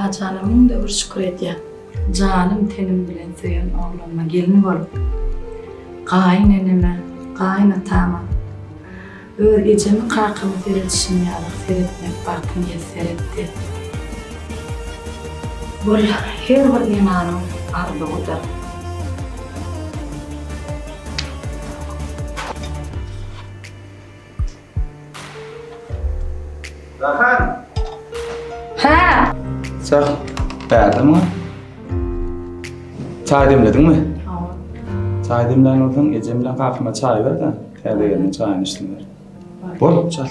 Allajana müňde bir şükür edýän. Janym-tenim bilen söýen oglanyma gelin bolup, gaýyn eneme, gaýyn atama öz ejemi, kakamy seredişim ýaly seretmek bagty miýesser etdi. Bul her bir zenanyň arzuwydyr. Jahan! Hä? Sag, bärde muňa. Çaý demlediňmi? Hawa. Çaý demlän bolsaň, ejem bilen kakama çaý ber-de, täze gelniň çaýyny içsinler. Bol, çal.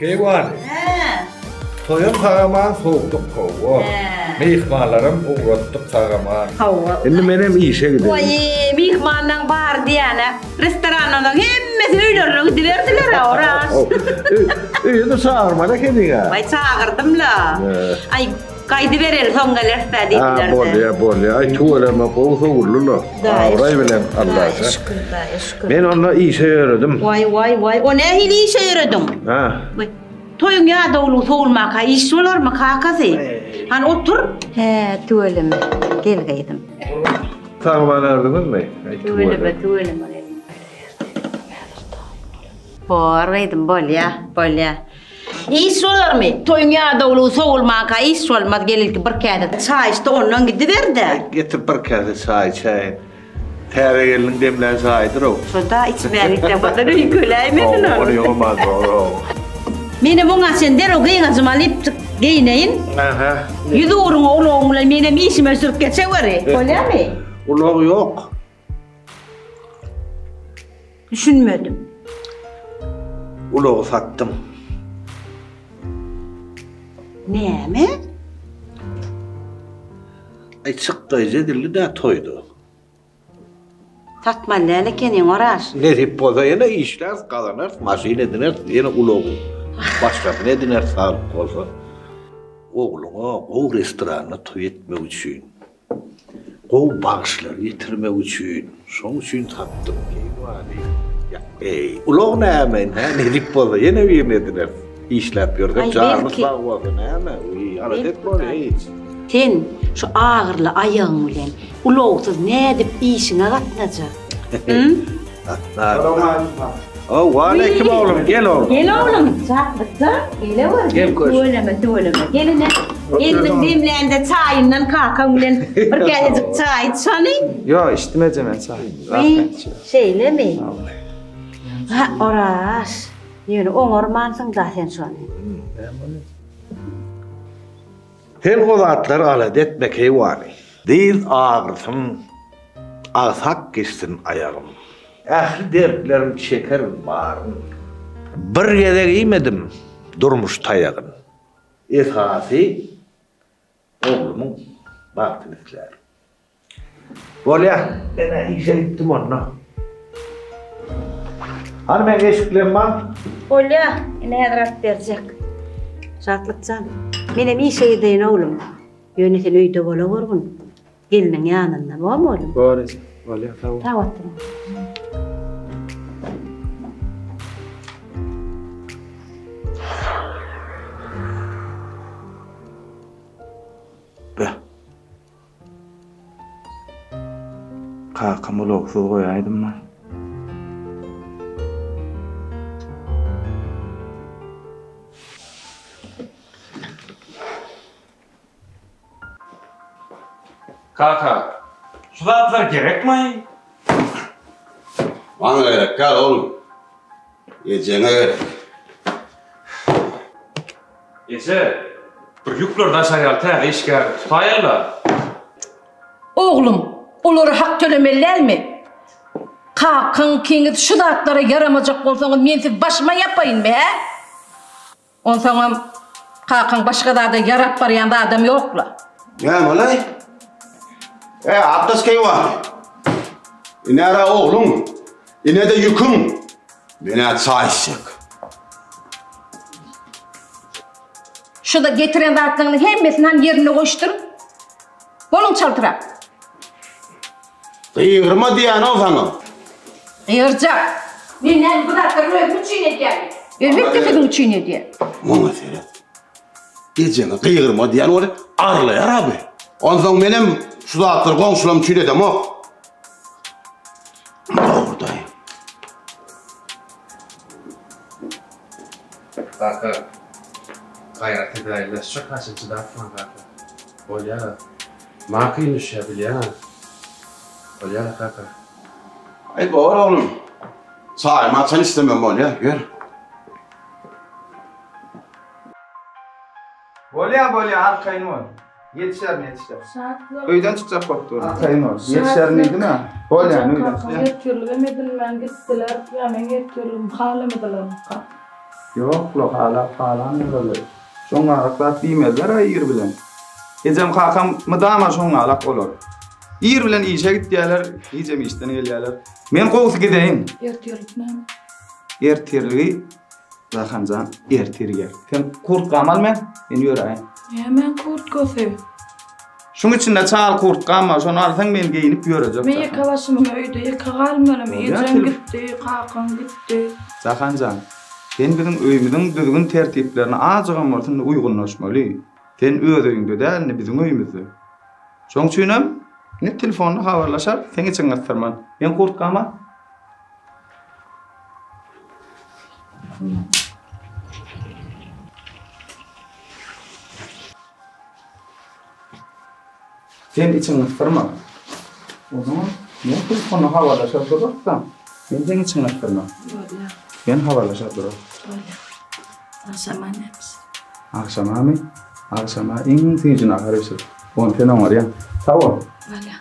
Keýwany. Hä. Toýam sag-aman sowduk hawa. Hä. Myhmanlaram ugratdyk sag-aman. Hawa. Indi menem işe gideýin. Waý, myhmanlaň bary diýýän-ä. Restorandan soň hemmesi öýlerine gidiberdiler-ä, Oraz. Öýe-de çagyrmaly ekeniň-ä. Waý, çagyrdym-la. Aý, gaýdybereli soň geleris-dä diýdiler-de. Ha, bolýa, bolýa. Aý, tüweleme, gowy sowuldy-la. Abraý bilen Allaja. Daýa şükür, daýa şükür. Men onda işe ýöredim. Waý, waý, waý, o nähili işe ýörediň? Ha. Waý, toýuň ýadawlygy sowulmaka iş bolarmy, kakasy? Hany otur. Hä, tüweleme. Gel gyzym. Sag-aman erdiňizmi? Tüweleme, tüweleme gelin. Bor gyzym, bolýa, bolýa. Iş bolarmy? Toýuň ýadawlygy sowulmanka iş bolmaz, gel ilki bir käse çaý iç-de ondan gidiber-de. Getir bir käse çaý içäýin. Täze gelniň demlän çaýydyr-ow. Şo-da içmän gitseň bolsa öýkeläýmesin ol. Ony ýoman dogry. Menem oňa sen derrew gyňajymy alyp geýneýin. Aha. Ýüz ugruňa ulagyň bilen menem işime sürüp geçeweri. Bolýamy? Ulag ýok. Düşünmedim. Ulagy satdym. Näme? Aý çykdaýjy edildi-dä toýda. Satmaly däl ekeniň, Oraz. Nesip bolsa ýene işläris, gazanarys, maşyn edineris, ýene ulagy başgasyny edineris saglyk bolsa. Ogluňa gowy restoranda toý etmek üçin. Gowy bagşylary getirmek üçin, şoň üçin satdym. Keýwany. Ýa, eý, ulag näme, indi, hä, nesip bolsa ýene birini edineris. Işläp ýörsek, janymyz sag bolsa näme, wiý, alada etme hiç. Sen şu agyrly aýagyň bilen ulagsyz nädip işiňe gatnajak? Hü? Gatnar. Ow, waleýkim oglum, gel oglum. Gel oglum, Şatlykjan, gelewer. Gel köşk. Tüweleme, tüweleme. Gel ine. Gelniň demlände çaýyndan kakaň bilen bir käsejik çaý iç hany. Ýok, içdim eje men çaý. Wiý, şeýlemi? Ha, Oraz, ýöne oňarmansyň-da sen şony. Näme boldy? Sen o zatlary alada etme keýwany. Dyz agyrsyn, agsak geçsin aýagym. Ähli dertlerim çekerin baryn. Bir gezek iýmedim durmuş taýagyn. Esasy oglumyň bagtyny islärin. Bolýa, men-ä işe gitdim onda. Hany meň eşiklerim bar? Bolýa, ine häzir alyp berjek. Şatlyk jan, menem işe gideýin oglum. Ýöne sen öýde bolagörgün. Gelniň ýanynda, bormy oglum? Bor eje, bolýa, sag bol. Sag otur. Beh. Kakam ulagsyz goýaýdym-la. Kaka, şu zatlar gerekmi? Maňa gerek däl, oglum. Ejeňe gerek. Eje, bir ýükleri daşar ýaly täze işgär tutaýaly-la. Oglum, olara hak tölemeli dälmi? Kakaň ikiňiz şu zatlara ýaramajak bolsaňyz, men sizi başyma ýapaýynmy, hä? Onsoňam kakaň başga zada ýarap barýan zadam ýok-la. Näme-laý? E, Atdas keýwany. Ine-ä ogluň, ine-de ýüküň. Men-ä çaý içjek. Şu-da getiren zatlaryňyň hemmesini han ýerinde goýuşdyr. Boluň çaltrak. Gygyrma diýýän-ow saňa. Gygyrjak. Men näme bu zatlary özüm üçin edýänmi? Elbetde siziň üçin edýän. Muňa seret. Ejeňe gygyrma diýýän weli arlaýar-a bu. Onsoň menem şu zatlary goňşularym üçin edemok. Dogrudaý. Kaka, gaýrat edäýle, şu kaşa çydapman kaka. Bolýa. Maňa kyn düşýä bilýäňä. Bolýa kaka. Aý bor oglum. Çaýymy haçan içsemem bolýa, ýör. Bolýa, bolýa, arkaýyn bol. Ýetişerin, ýetişerin. Şatlyk. Öýden çykjak bolup dur. Arkaýyn bol. Ýetişerin diýdim-ä. Bolýa, öýden çykýan. Ertirligem edilmän gitdiler. Ýa meň ertirligimi halamadylarmyka? Ýok-la, halap halandyr. Şoňňalak zat diýmezler-ä ir bilen. Ejem kakam mydama şoňňalak olar. Ir bilen işe gitýärler, gijem işden gelýärler. Men gowusy gideýin. Ertirlik näme? Ertirligi Jahanjan ertir iýer. Sen kurtkamy al men, men ýöräýin. Nämäň kurtkasy? Şuň içinde çal kurtkam bar, şony alsaň men geýnip ýörejek. Men ýeke başyma öýde ýeke galmalymy? Ejem gitdi, kakam gitdi. Jahanjan, sen biziň öýümiziň düzgün-tertiplerine azjygam bolsa indi uýgunlaşmaly. Sen öz öýüňde däl, indi biziň öýümizde. Şoň üçinem indi telefonda habarlaşarys, seň içiňi gysdyrman. Meň kurtkamy al. Sen içiňi gysdyrma. Onsoňam men telefonda habarlaşar durarys-da. Men seň içiňi gysdyrma. Bolýar. Men habarlaşar durarys. Bolýar. Agşama näme bişir? Agşamamy? Agşama iň süýji nahar bişir. Ony sen oňarýaň. Sag bol. Bolýar.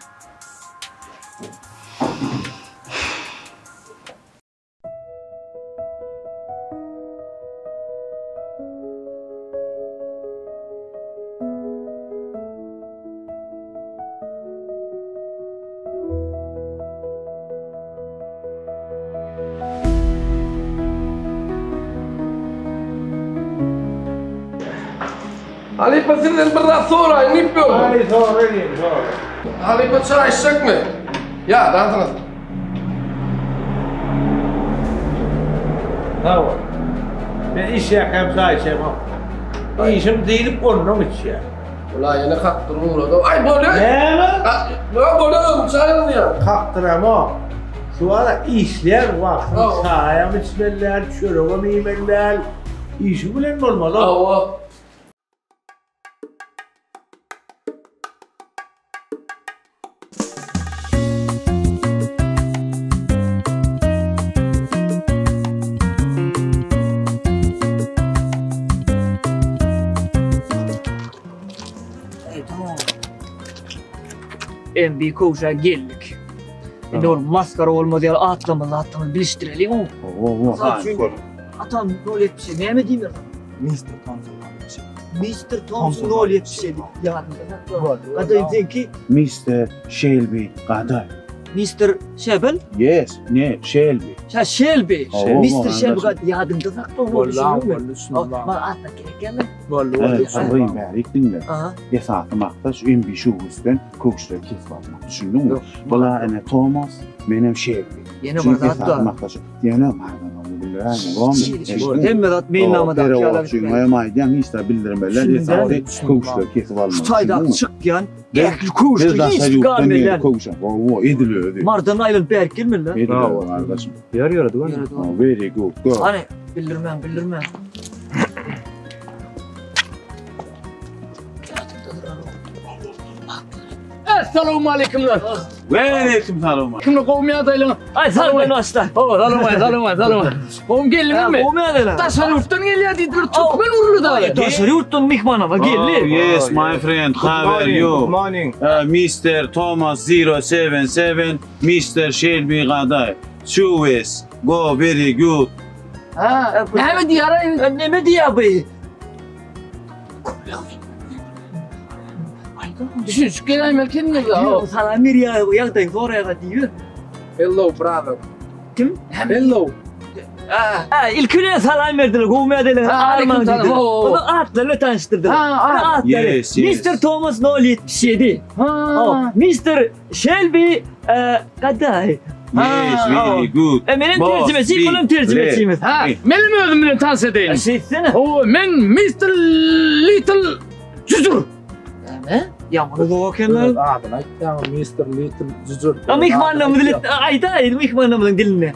Halypa sizden bir zat soraýyn diýip ýördüm. Aý sora diýim sora. Halypa çaý içjekmi? Ýadansyňyz. Sag bol. Men işýäkäm çaý içemok. Işim diýlip ondan içýän. Ula ýene kakdyryp ugrady. Aý bolýa. Näme? Ýok bolýa özüm çaý alýan. Kakdyramok. Şu ara işleýän wagtyň çaýam içmeli däl, çöregem iýmeli däl. Işiň bilen bolmaly. Hawa. MB kowşa geldik. Indi ol maskara bolmaz ýaly atlamyzy atlamyzy bilişdireliň o. Owo, Atam 077 näme diýmer sana? Mister Thompson 077. Mister Thompson 077 ýadynda sakla. Gadaý seňki Mister Shelby Gadaý. Mister Şebel? Yes, ne, Shelby. Şa Shelby. Mister Shelby gadaý ýadyňda sakla onu. Boldy, boldy, düşündim. Maňa atmak gerek gelme. Boldy, boldy. Boldy, bärik diňle. Aha. Esasy maksat şu MB şuwüsden köwüşleri kesip almak. Düşündiňmi? Bula ene Thomas, menem Shelby. Ýene bir zat bar. Maksat şu. Ýöne mardan ony bildiräýme, Hemme zat meýilnamadaky ýaly. Perewoçyňa hem aýdýan, hiç zat bildirmeliler, esasy köwüşleri kesip almaly. Şu taýdaky çykýan ähli köwüşler hiç galmaýar. Köwüş, hawa, edil özi. Mardan aýlanyp bärik gelmeli. Edil özi gardaşym. Ýör ýöredi görme. Very good. Go. Hany, bildirmäň, bildirmäň. Essalawmaleýkumlar. Waleýkim salam. Kimler gowmy ýagdaýlaryň? Aý salam başla. Hawa, salam, salam, salam. Gowmy geldiňizmi? Gowmy ýagdaýlar? Daşary ýurtdan gelýär diýdiler, türkmen urly dagy. Daşary ýurtdan myhmanama geldi. Oh, yes, my friend, how are you? Good morning. Uh, Mr. Thomas 077, Mr. Shelby Gaday. Choice, go very good. Ha, näme diýýär? Näme diýýär bu? Düşünişip geläýmeli kendiňiz. Salam berýär, ýagdaýyň soraýar diýýär. Hello brother. Kim? Hello. Ha, ilki bilen salam berdiler, gowy mädeliň arman diýdiler. Onuň atlary bilen tanyşdyrdylar. Ha, atlary. Mister Thomas 077. Ha, Mister Shelby Gaday. Yes, very good. E, menem terjimeçi, bulam terjimeçimiz. Ha, menem özüm bilen tans edeýin. Şeýtsene. Hawa, men Mister Little Jüjür. Näme? Ýaňy zok eken. Adyny aýtýaň, Mister Little Jüjür. A myhmanlarymyz dili aýdaý, myhmanlarymyzyň dilinde.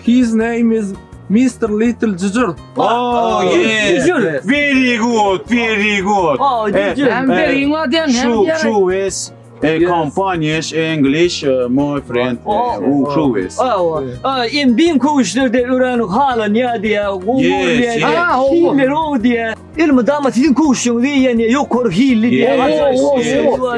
His name is Mister Little Jüjür. Oh, yes. Very good, very good. Oh, Jüjür. Hem beriň bar diýen, hem Şu, şu is companies English my friend. Şu is. Embiň köwüşlerde örän halanýar diýýär, gowy görýär diýýär, hilleri gowy diýýär. Elmydama siziň köwüşüňizi geýýän diýýär, ýokary hilli diýýär.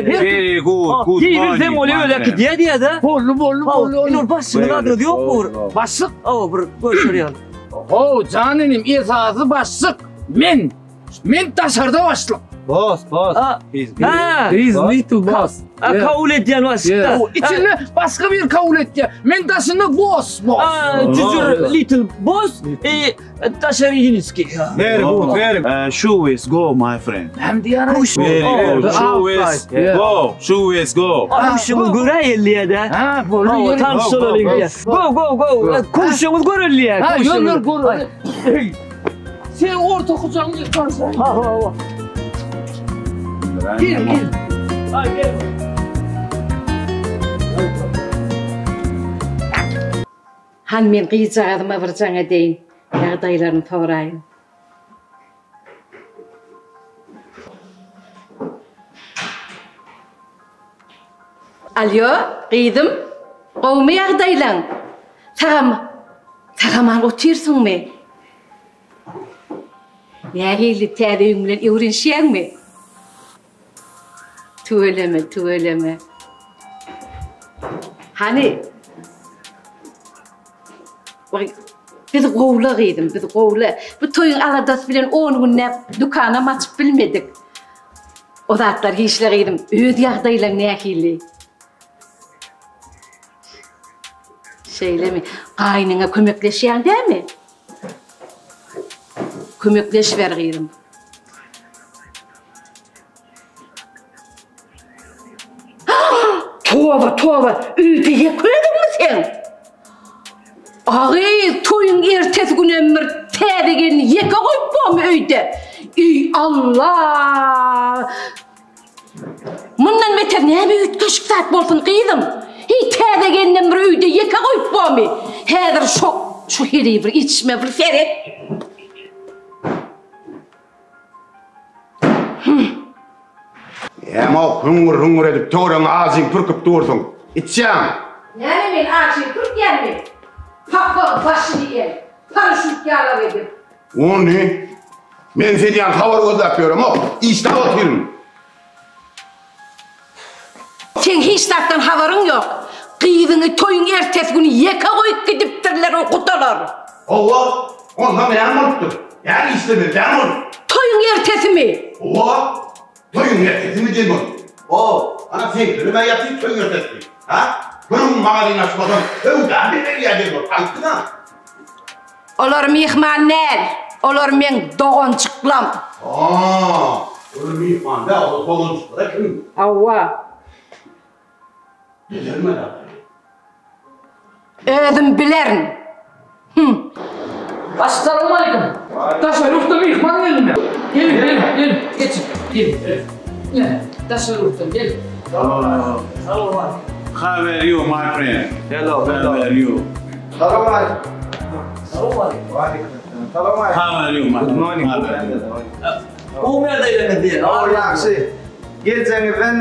Very good, good morning. Bilsem bolýar öyle äkidýär diýýär-de. Boldy, boldy, boldy. Indi bir başlygyň adyňyz ýokmy bir? Başlyk? Hawa, bir görşer ýaly. How, jan inim, esasy başlyk men. Men daşarda başlyk. Boss, boss. He's He's little boss. Ha, kabul edýän başlykda. Içinde başga bir kabul etýär. Men daşynda boss, boss. Jüjür little boss. E, daşary ýiniski. Very good, very good. Shoes go my friend. Hem diýär. Very good. Shoes go. Shoes go. Kuşuňyz göräýeli diýär-de. Ha, boldy. Tanyş bolalyň diýär. Go, go, go. Kuşuňyz göreli diýär. Ha, ýör, ýör, göreli. Sen orta kucağımı yıkarsın. Ha ha ha. Gel gel. Ha gel. Han men gyzjagazyma bir jaň edeýin, ýagdaýlaryny soraýyn. Alýo, gyzym, gowumy ýagdaýlaň? Sagam, sag-aman otyrsyňmy? Nähili, täze öýüň bilen öwrenişýäňmi? Tüweleme, tüweleme. Hany, Waý, biz gowla gyzym, biz gowla. Bu toýuň aladasy bilen on günläp dükanam açyp bilmedik. O zatlar hiçle gyzym, öz ýagdaýlaň nähili? Şeýlemi? Gaýnyňa kömekleşýäň dämi? Kömekleşiber gyzym. Toba, toba, öýde ýeke özüňmi sen? Agy, toýuň ertesi günem bir täze gelni ýeke goýup bormy öýde? Eý, Allah! Mundan beter näme üýtgeşik zat bolsun, gyzym? Hiý, täze gelnem bir öýde ýeke goýup bormy? Häzir şo, şu heleý bir içme bir seret. Näme-ow, hüňňür-hüňňür edip töweregiňe ajyň pürküp dursuň? Içýäňmi? Näme men ajyň pürkýänmi? Papagyň başyny el, paraşýut ýalak edip. Ony men senden habar gözläp ýöremok, işläp otyryn. Seň hiç zatdan habaryň ýok. Gyzyňy toýuň ertesi güni ýeke goýup gidipdirler o gudalar. Hawa, onsoň näme bolupdyr? Näme işlemeli däl ol? Toýuň ertesimi? Hawa, toýuň ertesimi diýen bolup. O, ana seňkilerem-ä ýatyr toýuň ertesi. Ha? Bir gün magazin açmasaň, söwda bermelýär diýen bolup aýtdyň-a. Olar myhman däl, olar meň doganjyklam. Haa, olar myhman däl, olar doganjyklar eken. Hawa. Bilermen agay. Özüm bilerin. Hüm. Assalamualeýkum. Daşary ýurtdan myhman geldi. Geliň, geliň, geliň, geçiň, geliň. Ine, daşary ýurtdan geliň. Salowmaleýkim. How are you my friend? Hello, hello. How are you? Salowmaleýkim. Salowmaleýkim. Salowmaleýkim. How are you my Good morning. Gowy ýagdaýlaryňyz diýen. Hawa, ýagşy. Geljegiňizden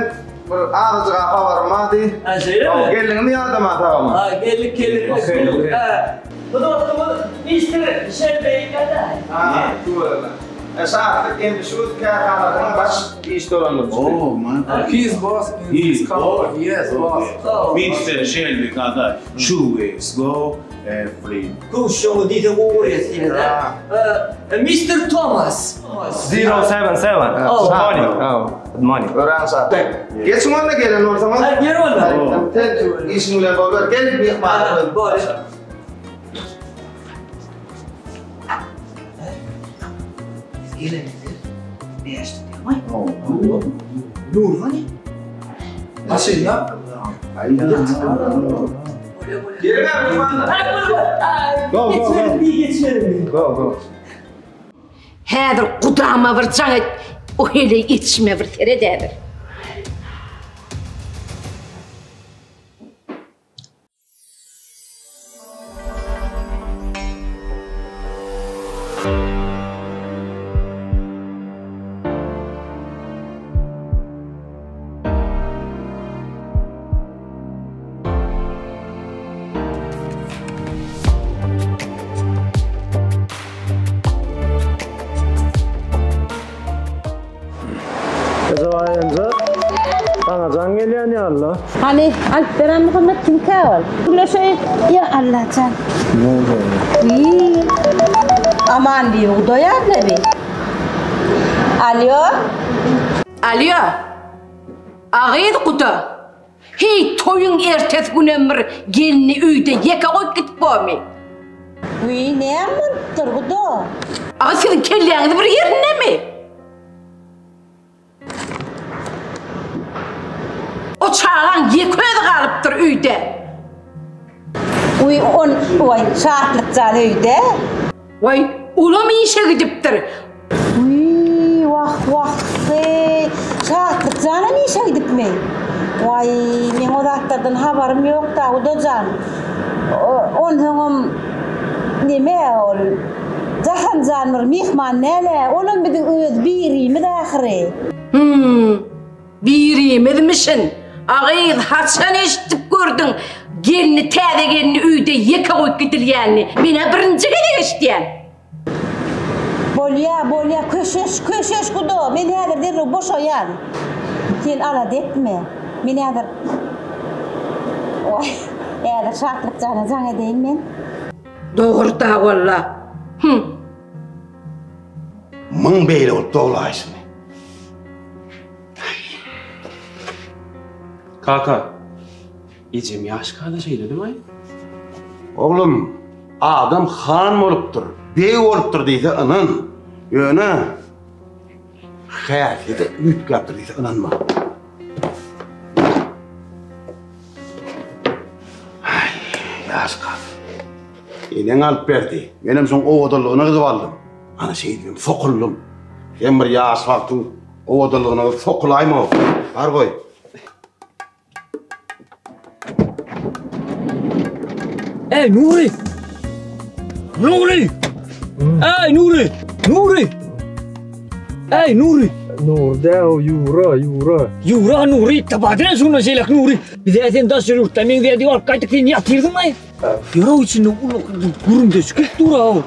bir azajyk habarym bardy. Ha, şeýlemi? Geldiňizmi ýadama tagama? Ha, geldik, geldik. Ha, bu dostumyz Mister Şelbeý Gadaý. Ha, tüweleme. Şatlyk Endişuz kärhanasynyň baş iş dolandyryjysy. Oh, my God. He is boss in this company. Yes, boss. Mister Şelbeý Gadaý, shoes go free. Köwşüňi diýseň gowy görýäs diýene-de. Mister Thomas. Zero seven seven. Good morning. Good morning. Örän şat. Geçiň onda gelen bolsaňyz. Ha, gel onda. Sen işiň bilen boluber. Gel myhman. Bor. Geleninde bäşde diýýäň-aý. Nury hany? Maşynda. Go, go, go. Go, go. Häzir gudama bir jaň et, o heleý etişime bir seret häzir. Ejebaý enje, saňa jaň gelýän ýaly-la. Hany, alyp beren Muhammet kimkä ol? Gürleşeýin. Ýa Allajan. Wiý. Aman bibi gudaýar-la bi. Alýo. Alýo. A gyz guda. Heý, toýuň ertesi günem bir gelni öýde ýeke goýup gidip bormy? Wiý, näme bolupdyr, guda? A siziň kelläňiz bir ýerindemi? O çagaň ýeke özi galypdyr öýde. Wiý, on, waý, Şatlyk jan öýde. Waý, olam işe gidipdir. Wiý, wah, wah-heý, Şatlyk janam işe gidipmi? Waý, meň o zatlardan habarym ýok-da, guda jan. Onsoňam, neme ol, Jahan jan bir myhman däl-ä, olam biziň öz birimiz ahyry. Hüm, birimizmişin. A gyz, haçan eşidip gördüň, gelni, täze gelni öýde ýeke goýup gidilýänini? Men-ä birinji gezek eşidýän. Bolýa, bolýa, köşeş, köşeş guda, men häzir derrew boşaýan. Sen alada etme. Men häzir, Waý, häzir Şatlyk jana jaň edeýin men. Dogry-da walla. Hüm. Muň beýle bolup doglaýşyny. Kaka, ejem ýaşka-da şeýledimaý? Oglum, adam han bolupdyr, beg bolupdyr diýse ynan. Ýöne häsiýeti üýtgäpdir diýse ynanma. Aý, ýaşka. Eneň alyp berdi. Menem şoň owadanlygyna gyzyp aldym. Ana şeýdibem sokuldym. Sen bir ýaş wagtyň owadanlygyna gyzyp sokulaýma. Bar goý. Ey Nuri! Nuri! Ey Nuri! Nuri! Ey Nuri! Nuri däl o Ýura, Ýura. Ýura Nuri, tapadyn şunda şeýlek Nuri. Bize sen daş ýurtda meňzeýär diýip alyp gaýtdyk sen ýatyrdyň-aý. Ýürek içinde uly gürrüňdeş gelip dur-aw.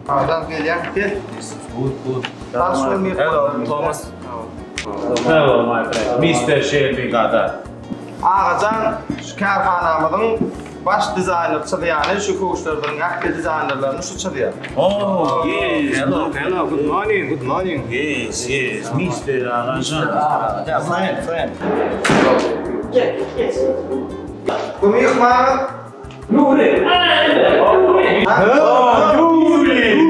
Adam gelýär, gel. Good, good. Hello, Thomas. Hello, my friend. Mister Shelby Gada. Agajan, şu kärhanamyzyň baş dizaýner çyzýany şu köwüşlerimiziň ähli dizaýnerlerini şu çyzýar. Oh, yes. Hello, hello, good morning, good morning. Yes, yes, Mister Agajan. Friend, friend. Gel, geç. Bu myhmanymyz Nuri. Nuri. Nuri. Nuri.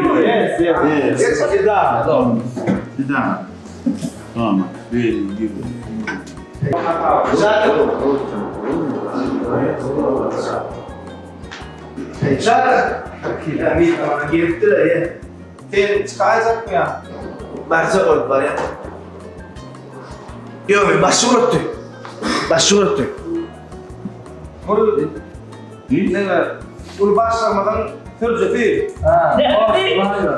Nuri. Yes, yes. Geç, Sit down. Sit down. Tamam. Very good. Şaky. Sen çykaýjakmy ýa? Barjak bolup barýan. Ýok, men başy guratdy. Başy guratdy. Bul neme? Uly başlygymyzyň sürüjisi.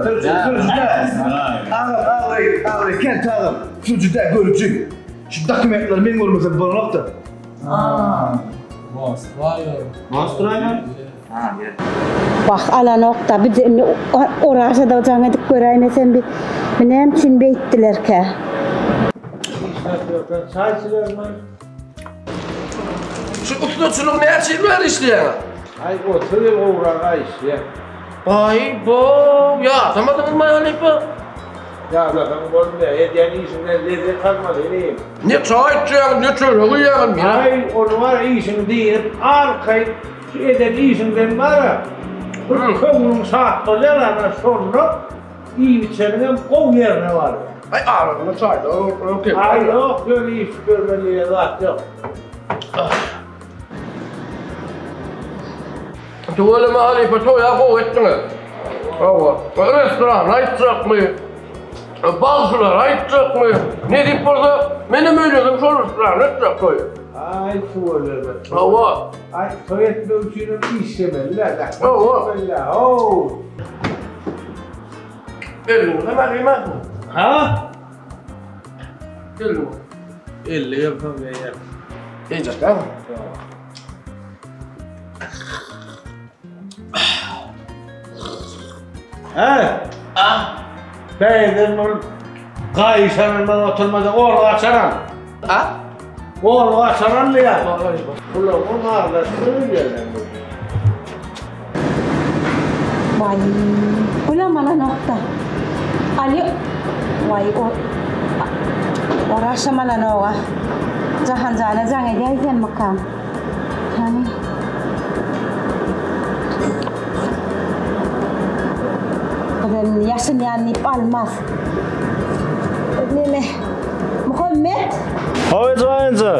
Sürüji, sürüji-dä. Agam, agry, agry, kent agam. Sürüji-dä, görüji. Şu dokumentleri men görmesem bolanok-da. Boss driver. Boss driver? Wah, alanok-da, bir-de indi Oraza-da jaň edip göräýmesem bi, bi näme üçin beýtdilerkä? Çaý içilermi? Şu ussaçylyk näçe ýyl bäri işleýäňiz? Aý, 30 ýyl gowraga işleýän. Baý-bow, ýaşamadyňyzmy halypa? Ýazlasaň bolmaýar, edýän işiňden lezzet almaly inim. Ne çaý içýäňiz, ne çörek iýýäňiz, men. Aý, ony bar işiňi dynyp, arkaýyn şu eden işiňden bar-a, bir köňlüň şat bolýar ana şonda iýip-içeniňem gowy ýerine barýar. Aý, arasynda çaýlar oturyp. Aý, ýok, ýöne iýip-içip ýörmeli diýen zat ýok. Tüweleme halypa toýa gowy etdiňiz. Hawa. Restorana aýtjakmy? Bagşylara aýtjakmy? Nesip bolsa menem öýlensem şol restoranda etjek toýy. Aý tüweleme. Hawa. Aý toý etmek üçinem işlemeli-dä, zähmet çekmeli-dä. How. Elliňize mährimansyn. Ha? Elliňiz. 50 ýyldan geýer. Geýjek dämi? Hey! Ah! Beýden ol gaýyşanyndan oturmada gol gaçaran. Ha? Gol gaçaran diýýär. Gulagyň aglaşyny bilýärler. Waý, bulam alanokda. Alýo. Waý, o Oraşam alanoga. Jahanjana jaň edäýsemmikam? Hany. Gyzym ýaşynýan diýip almaz. Neme? Muhammet? Hawa jaýynja.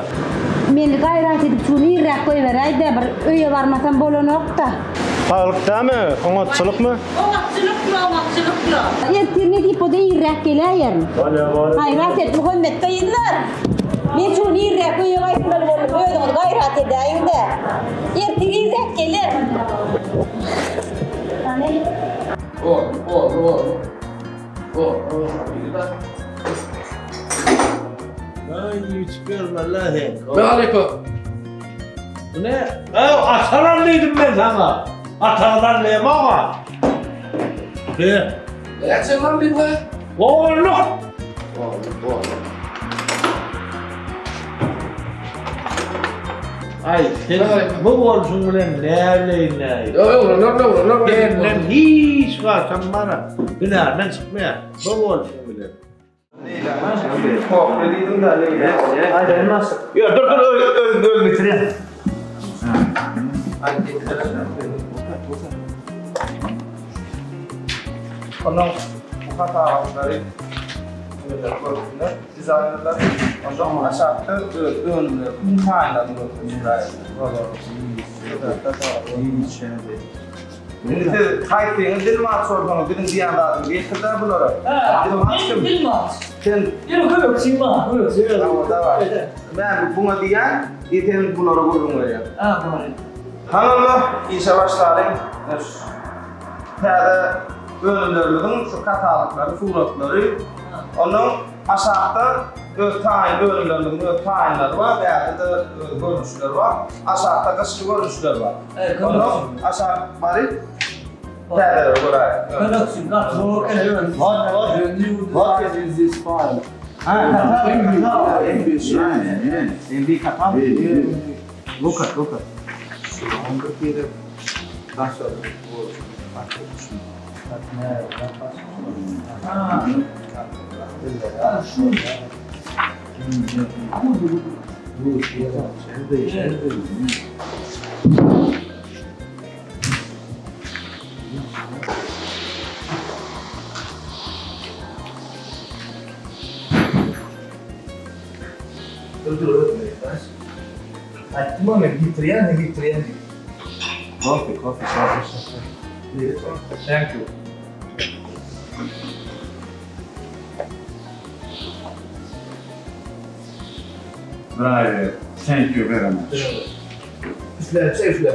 Meni gaýrat edip şu nirräk goýberäý-dä, bir öýe barmasam bolanok-da. Saglyk dämi, oňatçylykmy? Oňatçylykmy, oňatçylykmy. Ertir nesip bolsa irräk geläýerin. Bolýa, bolýa. Gaýrat et, Muhammet gyzlar. Men şu gün irräk öýe gaýtmaly boldum, özüňiz gaýrat edäýiň-dä. Ertir irräk gelerin. Hany. Boldy, boldy, boldy. Halypa. Bu ne? Ew, atalan diýdim men saňa. Atalan näme oňa? Be. Näçe lan diýdim? Oğlum. Oğlum, oğlum. Ay sen bu bolşuň bilen näleýin näýin? Ýok, öwrenler, öwrenler. Senden hiç wagtam bana hünärmen çykmaýar. Bu bolşuň bilen. Kofe diýdim de Leýla. Ýa dur dur öz öz öz bitirýän. Ondan bu hasabatlary nemeler görsünler, dizaýnerler. Ondan aşakda öz önümleriniň taýynlaryny görkezýär. Indi siz haýsyňyz dilmaç bolsaňyz biziň diýen zadymyzy ýetir-dä bulara. Dilmaç kim? Dilmaç. Sen Ýöne kömekçim bar, kömekçi. Hawa, daway. Men buňa diýýän, i sen bulara gürrüň berýäň. Ha, bolýar. Hany onda işe başlalyň. Täze önümlerimiziň şu kataloglary, suratlary. Ondan aşakda öz taýyn önümlerimiziň öz taýynlary bar, bärde-de öz görnüşleri bar. Aşakda gyşky görnüşler bar. Ondan aşak baryp täzeleri göräýeris. Kömekçim, gaty gowy eken. What, what, what is this file? Ha, MB, MB katal. Look at, look at. Aýtdym men getirýän, getirýän diýip. Kofe, kofe, kofe. Thank you. Driver, thank you very much. Üfle, çay üfle.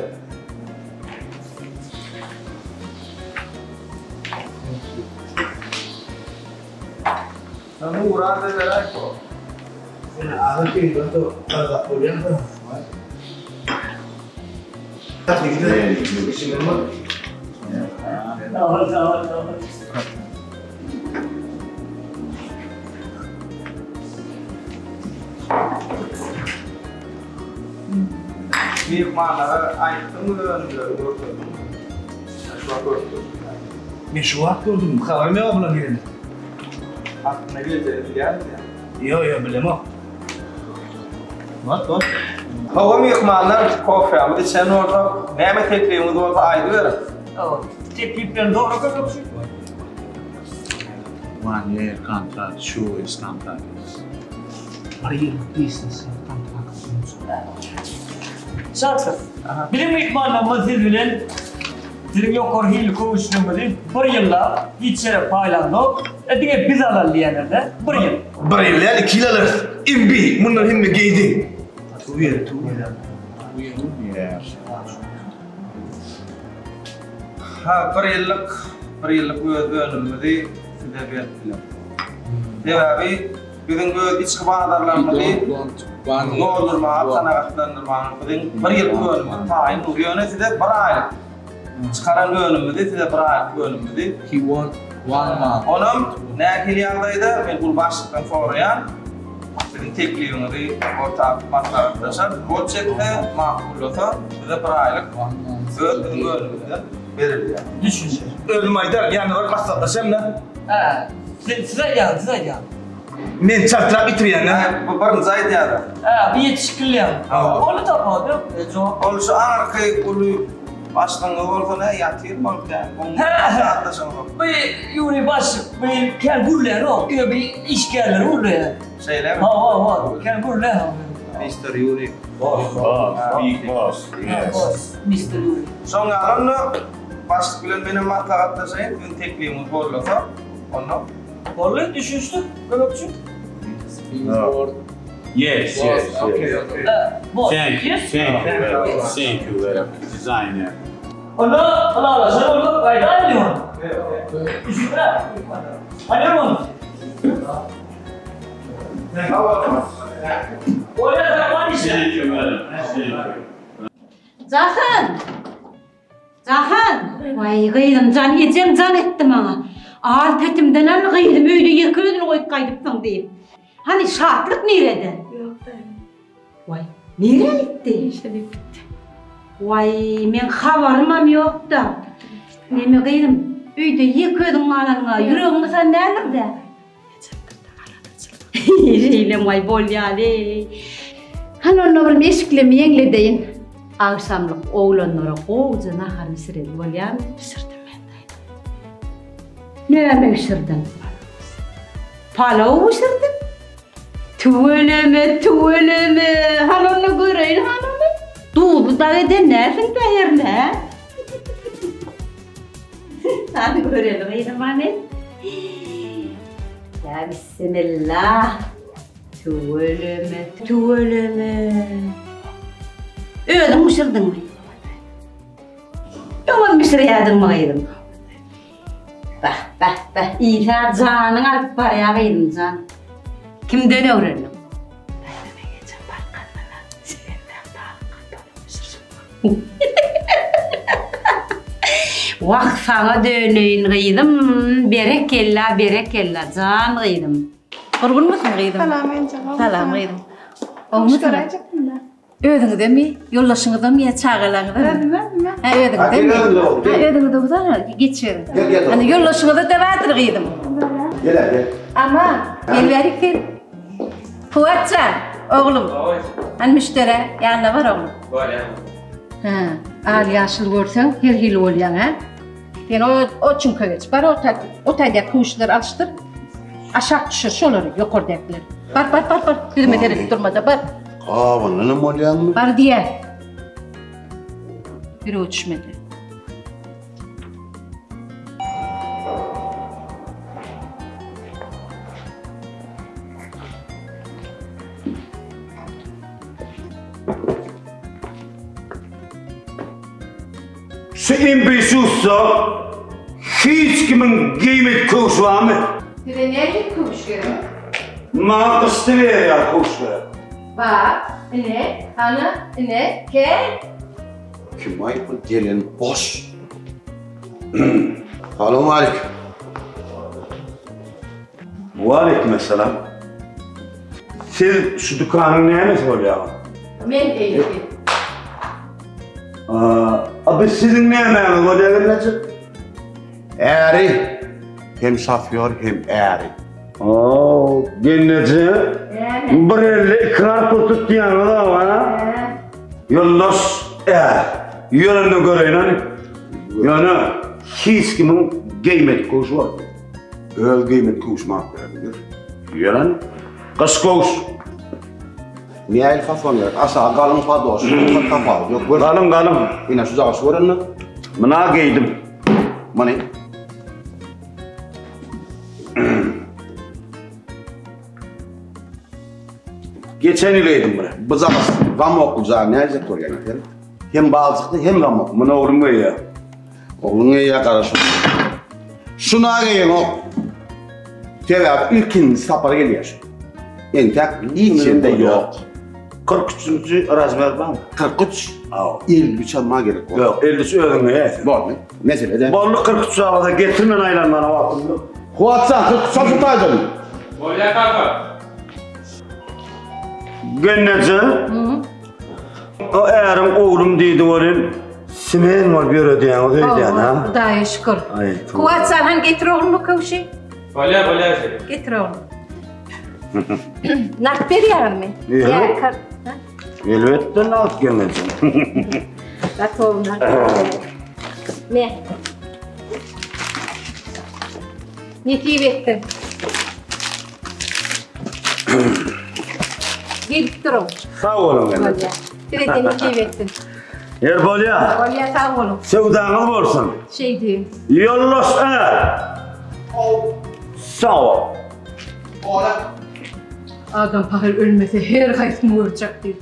Sen uğrar da beräý ko. Agyr keýpden to gazak bolýan da. Sag ol, sag ol, sag ol. Myhmanlara aýtdyňmy önümleri görkezdiňmi? Şu wagt görkezdim. Men şu wagt gördüm, habarym ýok bular gelende. Aslynda geljegini bilýärmiň ýa? Ýok, ýok, bilemok. Bot, bot. Hawa myhmanlar, kofämizi içen bolsak, näme teklibiňiz bolsa aýdyberiň. Hawa, tekliplerini dogry kömekçi. One year contract, sure is contract. Bir ýyllyk biznes kontrakt boýunça. Şatlyk, biziň myhmanlarymyz siz bilen siziň ýokary hilli köwüşleriňizi bir ýyllap hiç ýere paýlanok, e, diňe biz alaly diýýänler-de, bir ýyl. Bir ýyl däl, iki ýyl alarys. MB, mundan hemme geýdi. Two year, two year. Ha, bir ýyllyk, bir ýyllyk öz önümimizi size berip bileris. Sebäbi biziň öz içki bazarlarymyzy doldurmaga, kanagatlandyrmaga biziň bir ýyllyk önümimiz taýyn dur. Ýöne size bir aýlyk çykaran önümimizi, size bir aýlyk önümimizi He want one month. Onam nähili ýagdaýda men uly başlykdan soraýan, siziň teklibiňizi orta atyp maslahatlaşar, gol çekse, makullasa size bir aýlyk öz biziň önümimizden berilýär. Düşünje. Özüm aýdar, ýanyna baryp maslahatlaşaryn-da. Hä, siz aýdýaňyz, siz aýdýaňyz. Men çaltrak bitirýän-dä. Bu birinji aýdýar-a. Hä, bu ýetişik bilýän. Ony tapawut ýok, jogap. Ol şu aňyrky uly başlygyňyz bolsa nä, ýatyrmy ol kän? Hä, bu Ýuriý başlyk, bu kän gürlänok, diňe bir işgärleri gürleýär. Şeýlemi? Hawa, hawa, kän gürlänok. Mister Ýuriý. Boss, boss, big boss, yes. Mister Ýuriý. Şoň ýaly onda başlyk bilen menem maslahatlaşaýyn, siziň teklibiňizi gollasa, onda. Boldy, düşünişdik, kömekçi. Yes, yes, yes. Thank you, thank you very much. Thank you very much. Designer. Onda ylalaşan bolduk, gaýdaýyn ony. Düşündirä. Hany ony. Bolýar, tamam işe. Thank you madam. Thank you. Jahan! Jahan! Waý, gyzym jan, ejem jan etdi maňa. Al petimden al, gyzym öýde ýeke özüni goýup gaýdypsyň diýip. Hany, Şatlyk nirede? Ýok daýza. Waý, nirä gitdi? Işe gitdi. Waý, meň habarymam ýok-da. Neme gyzym, öýde ýeke özüň galanyňa ýüregiň gysan däldir-dä? Şeýlem waý bolýaly. Hany onda bir meşiklemi ýeňledeýin. Agşamlyk oglanlara gowuja nahar bişireli bolýamy? Bişirdim men daýza. Näme bişirdiň? Palaw bişirdiň? Tüweleme, tüweleme. Hany onda göreýin hany ony. Duzly dag eden näsiň-dä hernä, hä? Hany göreli gyzym hany. Ýa bissimillah. Tüweleme, tüweleme. Özüň bişirdiňmi? Öňem bişirýärdiňmi gyzym? Bah, bah, bah. Isa janyň alyp barýar gyzym jan. Kimden öwrendiň? Wah saňa döneýin gyzym, berekella, berekella, jan gyzym. Gurgunmysyň gyzym? Salam enje. Salam gyzym. Gowmysyň? Özüňizemi, ýoldaşyňyzamy ýa çagalaryňyzamy? Özüme, özüme. Hä, özüňizemi? Hä, özüňiz uzana, geçiň. Gel, gel. Ana, ýoldaşyňyza-da bardyr gyzym. Gel, gel. Aman, gel bärik sen. Kuwat jan, oglum. Hany müşderä, ýanyna bar oglum. Barýan. Hä, al ýaşyl görseň her hili bolýaň, hä? Sen o o çüňke geç. Bar o taý, o taýda köwüşleri alyşdyr. Aşak düşür şolary, ýokardakylar. Bar, bar, bar, bar. Ýüzüme seredip durma-da, bar. Gabandanam bolýaňmy? Bar diýä. Ýürege düşmedi. Şu imbisi ussa hiç kimiň geýmedik köwşi barmy? Size nähili köwüş gerek? Maňa gyşda berýär köwüş gerek. Bar, ine, hany, ine, gel. Kim-aý bu gelen boş? Salowmaleýkim. Waleýkim essalam. Siz şu dükanyň nämesi bolýaňyz? Men eýesi. A, biz siziň nämäňiz bolýar gelneje? Äri hem şofýor hem äri. Oo, gelneje. Bir elle ikrar pul tutýaňyz ha? Ýoldaş, är. Ýörende göreýin hany. Ýöne hiç kimiň geýmedik köwşi bar. Öz geýmedik köwşümi alyp bererin. Ýören gyş köwüş. Nähili fason gerek? Aşagy galyň padoşy, tapawudy ýok. Galyň, galyň. Ine şu jaga şu görende. Muna geýdim. Many. Geçen ýyl geýdim muny. Bu jaga zamokly jaga näjek bolýar sen? Hem baljykly hem zamokly. Muny oglum geýýär. Ogluň geýýär gara şu. Şuna geýenok. Sebäbi ilkinji sapar gelýär şu. Entäk hiç ýerde ýok. 43-nji razmer barmy? 43? Aw. 53 alma gerek bor. Ýok, 53 özüň geýersiň. Boldy. Mesele däl. Boldy 43 alsa getir men aýlanmana wagtym ýok. Kuwatjan 43 al şu taýdan. Bolýar kaka. Gelneje. O äriň oglum diýdi welin simen bolup ýöredýäňiz öýdýän ha. Hudaýa şükür. Kuwatjan han getir oglum bu köwşi. Bolýar bolýar şeýle. Getir oglum. Nagt berýäňizmi? Ýa kart. Elbetde nagt gelneje. Gaty oglum. Me. Nesip etsin. Gelip duruň. Sag boluň gelneje. Size nesip etsin. Ýer bolýar. Bolýar sag boluň. Söwdaňyz bolsun. Şeýdi. Ýoldaş är. Sag bol. Adam pahyr ölmese her haýsyny görjek diýip.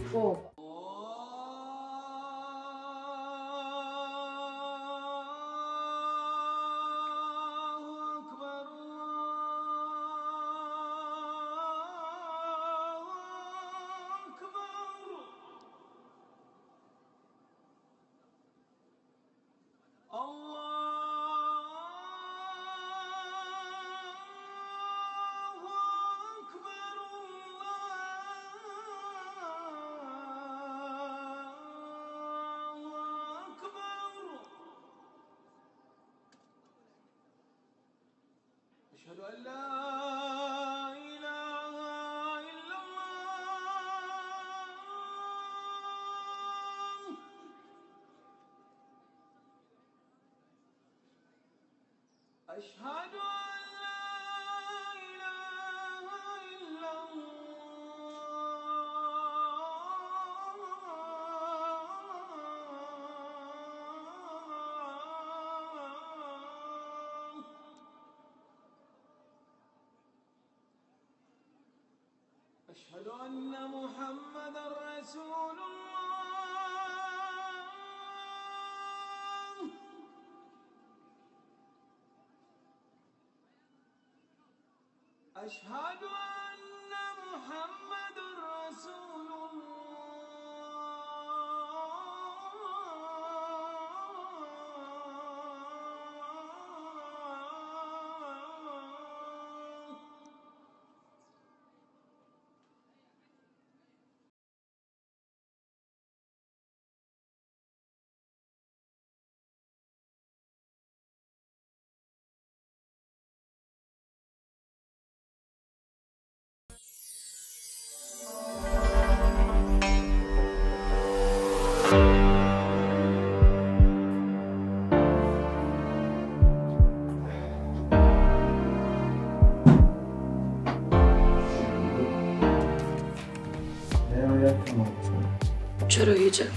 Çörek iýjek.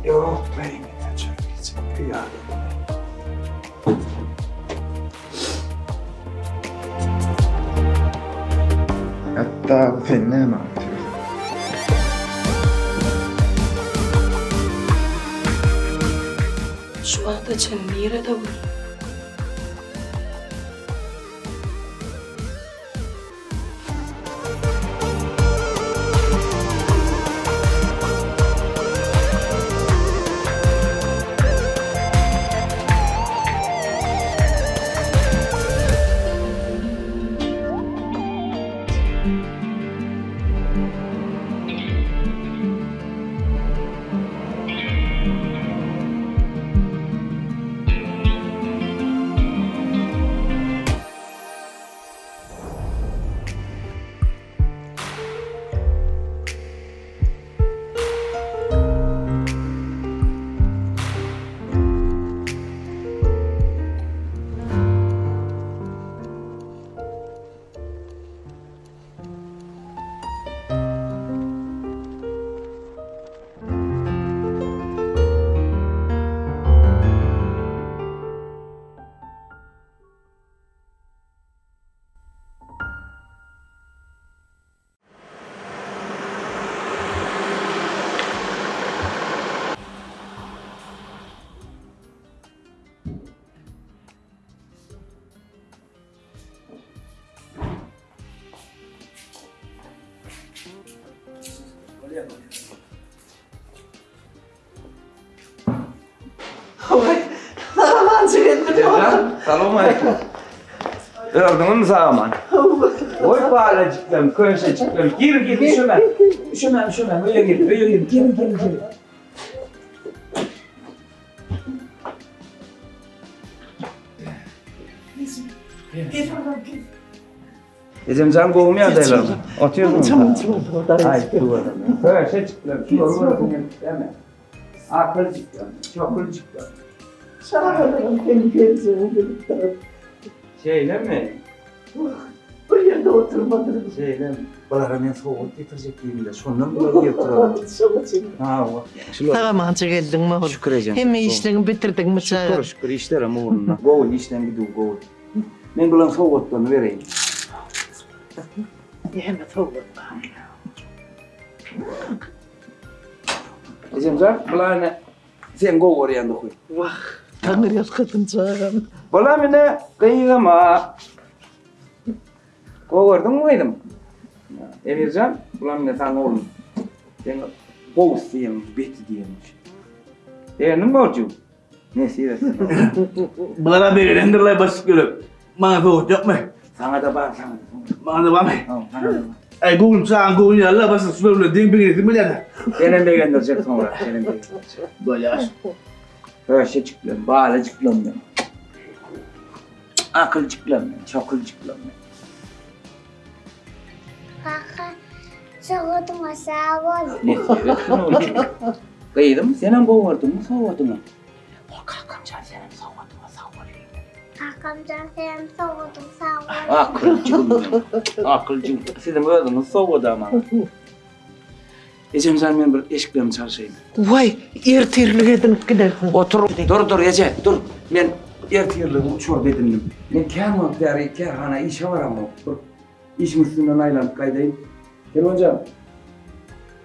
Ýok, men çörek iýjek. Ýa. Hatda sen näme aýtýarsyň? Şu wagta çenli nirede bolduň? Bolýar, bolýar. Oý, sagamanjy geldi. Salowmaleýkim. Gördüňmi sagaman? Oý balajyklarym, köşejiklerim. Giriň, giriň, üşemäň. Üşemäň, üşemäň. Öýe giriň, öýe giriň. Giriň, giriň, giriň. Ejemjan gowumy ýagdaýlar? Otyrsyňyzmy? Aý, tüweleme. Köşejikler, şulary göresiň gelip dämi? Akyljyklar, çokuljyklar. Çagalarym seni geljegiňi bilip durup. Şeýlemi? Bir ýerde oturmadylar. Şeýlemi? Bulara men sowgat getirjek diýdim-de, şondan bular gelip duran. Şoň üçin. Hawa. Sag-amança geldiňmi ogul? Şükür ejem. Hemme işleriňi bitirdiňmi çaga? Şükür, şükür, işlerim ugrunda. Gowy, işleň gidiw gowy. Men bularyň sowgatlaryny bereýin. Näme sowgat bar? Ejemjan, bular ine sen gowy görýän duhy. Wah, Taňry ýalkasyn çagam. Bulam ine gyzyma. Gowy gördüňmi gyzym? Emirjan, bulam ine saňa oglum. Sen gowusy diýen, beti diýen. Begendiňmi borjum? Nesip etsin. Bulara begenendirler başlyk gelip. Maňa sowgat ýokmy? Saňa-da bar, saňa-da. Maňa-da barmy? Hawa, saňa-da bar. Aý göwnüm çagaň göwni ýaly-la başlyk şular bilen deň begenesim gelýär-de. Senem begendirjek soňra, senem begendirjek. Bolýar. Köşejiklerim, balajyklarym benim. Akyljyklarym benim, çokuljyklarym benim. Kaka, sowgadyňa sag bol. Nesip etsin oglum. Gyzym, senem gowy gördüňmi sowgadyňy? Ol kakamjan senem sowgadyňa sag bol diýmeli. Kakamjan senem sowgadyň sag bol. Akyljygym meň, akyljygym. Siziň özüňiz sowgada maňa. Ejemjan men bir eşiklerimi çalşaýyn. Waý, ertirlik edinip gidersiň. Otur, dur, dur eje, dur. Men ertirligi uçurda edindim. Men kän wagt bäri kärhana işe baramok. Bir işiň üstünden aýlanyp gaýdaýyn. Kerwenjan,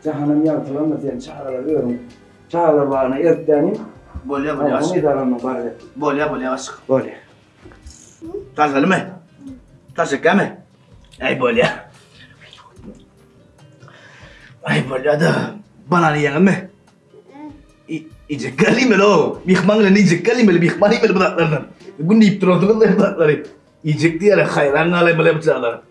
jahanam ýagtylandyr sen çagalary özüň çagalar bagyna ertdänim. Bolýa, bolýa. Onsoň edaranyň baryber. Bolýa, bolýa başlyk. Bolýa. Çalşalymy? Çalşakgamy? Aý bolýa. Aý bolýa-da, banan iýeňizmi? Iýjek gelmeli o. Myhman bilen iýjek gelmeli, myhman iýmeli bu zatlardan. Gün iýip durarsyňyz bu zatlary. Iýjek diýýärler, haýran galaýmaly bu çagalar.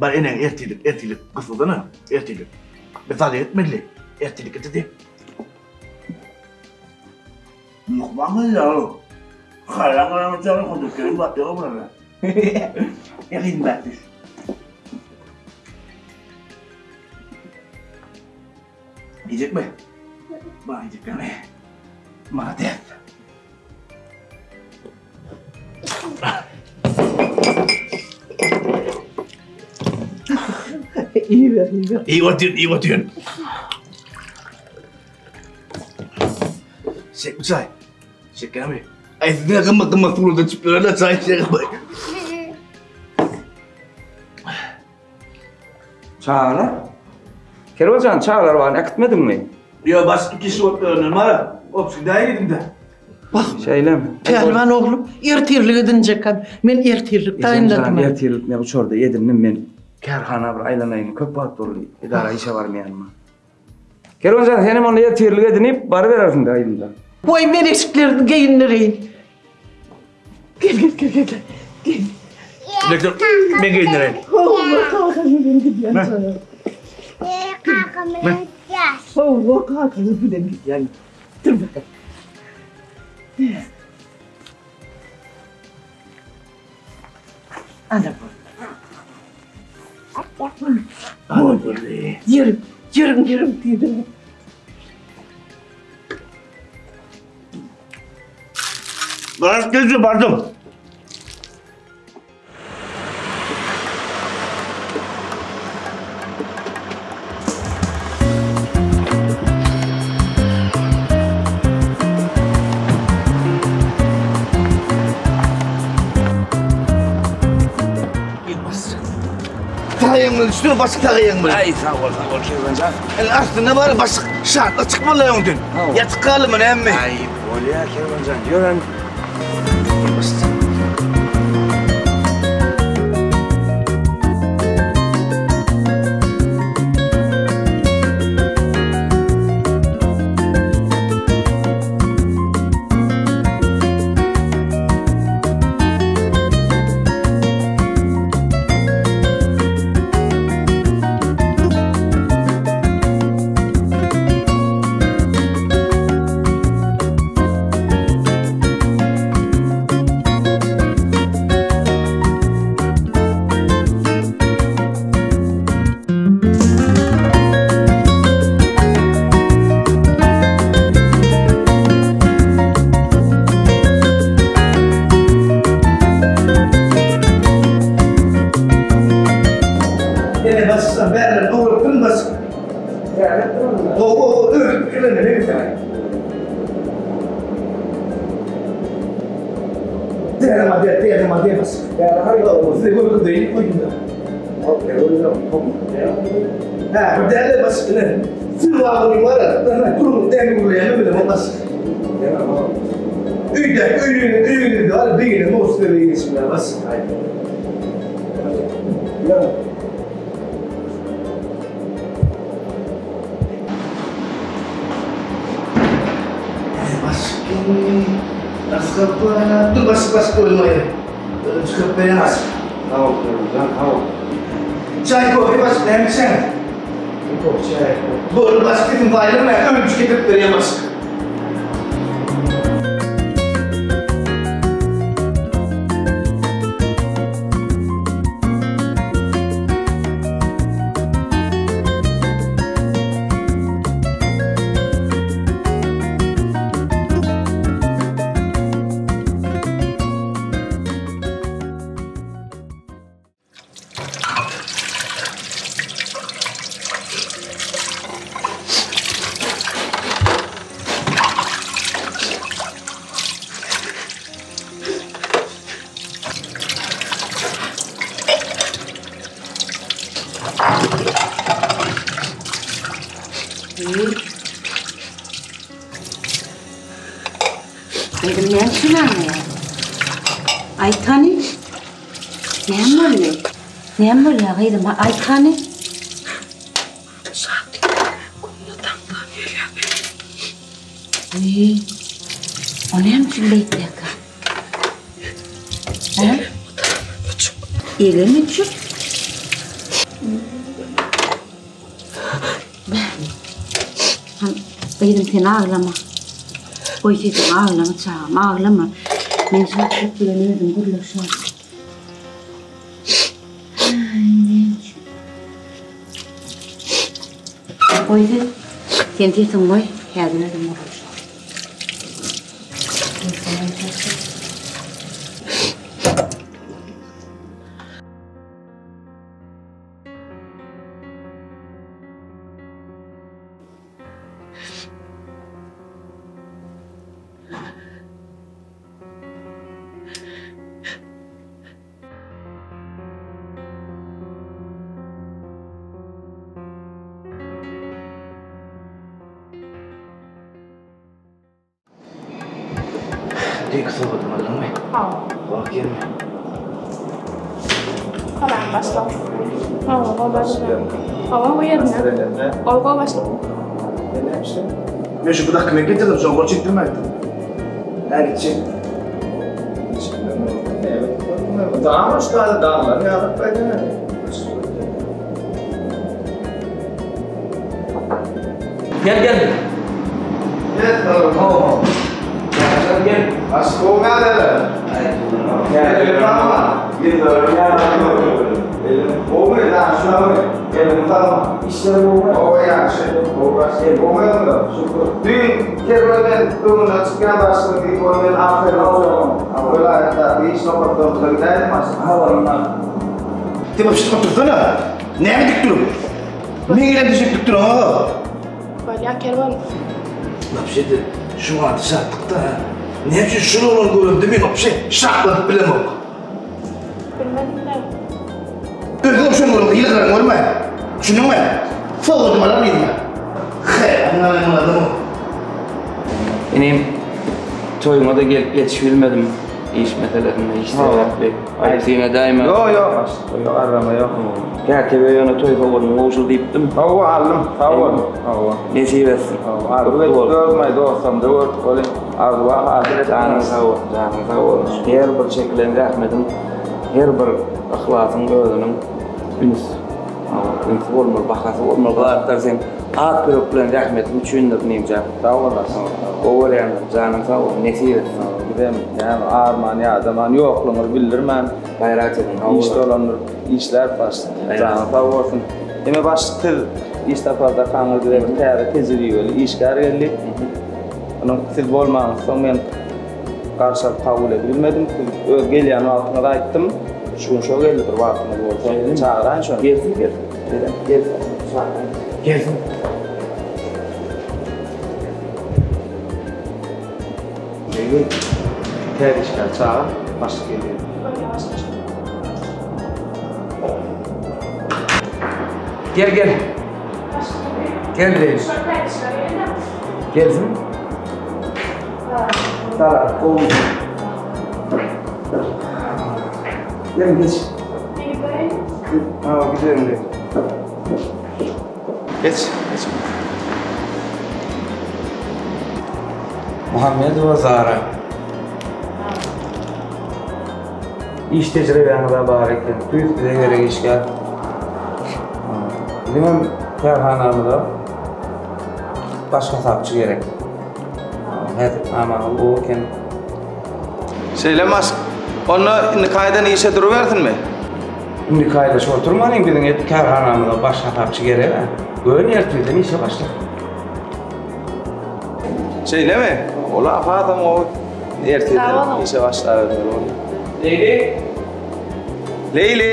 Bar eneň ertirlik, ertirlik gysylsana, ertirlik. Bir zat etmeli, ertirlik getirdi. Myhman gelýär ol. Haýran galaýmaly çagalar, hodur bat ýok bularda. Ýakyn bäh düş. Iýjekmi? Bar iýjek ýaly. Malades. Iýiber, iýiber. Iýip otyryn, iýip otyryn. Çekmi çaý? Çekýärmi? Aý siz ne gymmat gymmat suwlarda içip ýörerler çaý içýär. Çagalar? Kerwenjan çagalar bagyna äkitmediňmi? Ýok, baş iki kişi bolup ýörenler bar. Obşi däl gidimde. Bak. Şeýlemi? Pälwan oglum, ertirlik edinjekkäm, men ertirlik taýynladym. Ertirlik men uçarda edindim men. Kärhana bir aýlanaýyn, köp wagt boldy edara işe barmaýanyma. Kerwenjan senem onda ertirlik edinip baryberersiň-dä yzyndan. Goý men eşiklerini geýindireýin. Gel gel gel gel. Gel. Lekler men geýindireýin. Hawa kakaň bilen gidýän çaga. Kakam bilen gidýäs. Hawa kakaňyz bilen gidýän. Dur bakalım. Ana bu. Ana boldy. Ýörüň, ýörüň, ýörüň diýdim. Garaz geldi bardym. Tagaýyňmy üstüne başyk tagaýyňmy? Aý sag bol sag bol Kerwenjan. El aslynda bar başyk şatla çykmaly öňden. Ýatyk galdymy näme? Aý bolýa Kerwenjan ýören. Täze model, täze model başlyk. Täze haryt. Size görkezeyim goýdum-da. Hä, bir däl-de başlyk ine. Siz wagonym bar-a, gürrüň näme gürleýänimi bilemok başlyk. Öýdäki öýüňizde öýüňizde bar, begenemok size begenişimden başlyk. Dur başlyk başlyk özüm aýyryn. Özüm çykaryp berýän başlyk. Sag bol Kerimjan sag bol. Çaý kofe başlyk näme içýäň? Kofe çaý. Boldy başlyk sesiňizi aýyrma özüm getirip berýän başlyk. Gyzym näme üçin aglaýaň? Aýt hany. Näme boldy? Näme bolýar gyzym? Aýt hany. Şatlyk günde taňdan gelýär. Wiý. O näme üçin beýtýärkä? Hä? Elem öçük. Gyzym sen aglama. Goý sesiňi aglama çagam aglama. Men Şatlyk bilen özüm gürleşerin. Goý sen. Sen sesiňi goý. Häzir özüm gürleşerin. Düýnki sowgadymy aldyňmy? Hawa. Gowy ekenmi? Salam başlyk. Hawa, gowy başlyk. Hawa, bu ýerinde. Gowy, gowy başlyk. Men şu bu dokument getirdim, şoňa gol çekdirme aýtdym. Hä, gitjek. Dağ uçlar, dağlar ýalyp gaýdana. Gel gel. Gel, tamam. Gel gel. Aşk nädeler? Gel, tamam. Gowy, ýagşy. Gelin tamam. Işler gowy. Gowy ýagşy. Gowy ýagşy. Gowy ýagşy. Şükür. Düýn kerwen öňüne çykýan başlyk diýip, ony men ahyry oturdym. Welaýatdaky iş nokatlarymyza gidäýdim başlyk. Habarym bar. Sen bir otursana. Näme dik durup? Men gelem düşüp dik duran. Bolýar kerwen. Wapşe-de şu wagty şatlykda ha. Näme üçin şul oglan görende men wapşe şatlanyp bilemok. Bilmedim-dä. Özüňem şony görende ýylgyraň görme. Düşündiňmi? Sowgadymy alaryn yzyna. Haýran galaýmaly adamam. Inim, toýuňa-da gelip ýetişibilmedim. Iş meselesinde, iş sebäpli. Aýyp syn edäýme. Ýok, ýok, başlyk, ýok, arrama ýok. Kätebe ýöne toý sowgadyňy gowşur diýipdim. Hawa, aldym, sag bol. Hawa. Nesip etsin. Hawa, arzuw edip görmeý, dostlarymda görüp welin, arzuwa hasyl etdim. Janyň sag bolsun, janyň sag bolsun. Her bir çekilen zähmetiň, her bir yhlasyň özüniň üns, hawa, ünsi bolmaly, bahasy bolmaly. Bu zatlar seň ak ýürek bilen zähmetiň üçindir, inimjan. Sag bolasyn. Gowy görýändir, janyň sag bolsun, nesip etsin. Bizem näme arman ýadaman ýoklugyňyzy bildirmän Gaýrat ediň, hawa. Iş dolandyryp işläp başlyk. Janyň sag bolsun. Eme başlyk siz iş sapardakaňyz bize bir täze tejribeli işgär geldi. Onuň siz bolmaňyzsoň men garşy alyp kabul edibilmedim. Siz öz gelýän wagtyňyzy aýtdym. Şu gün şo geldi bir wagtyňyz bolsa çagyraýyn şony. Gelsin gelsin. Gelsin. Çagyraýyn. Gelsin. Begi, täze işgär çagyr. Başlyk gelýär. Gel gel. Gel Leýli. Gelsin. Salam, gowy. Gel geç. Ha, gidelim Leýli. Geç, geç. Muhammedowa Zara. Iş tejribäňiz-ä bar eken. Tüýs bize gerek işgär. Biziňem kärhanamyza baş hasapçy gerek. Häsiýetnamaňyz gowy eken. Şeýlemi başlyk? Onda indiki aýdan işe durubersinmi? Indiki aýda şu oturmanyň biziň et kärhanamyza baş hasapçy gerek-ä. Göni ertirden işe başlasyn. Şeýlemi? Ol-a hasam gowy. Ertirden işe başlabermeli bolýar. Leýli! Leýli!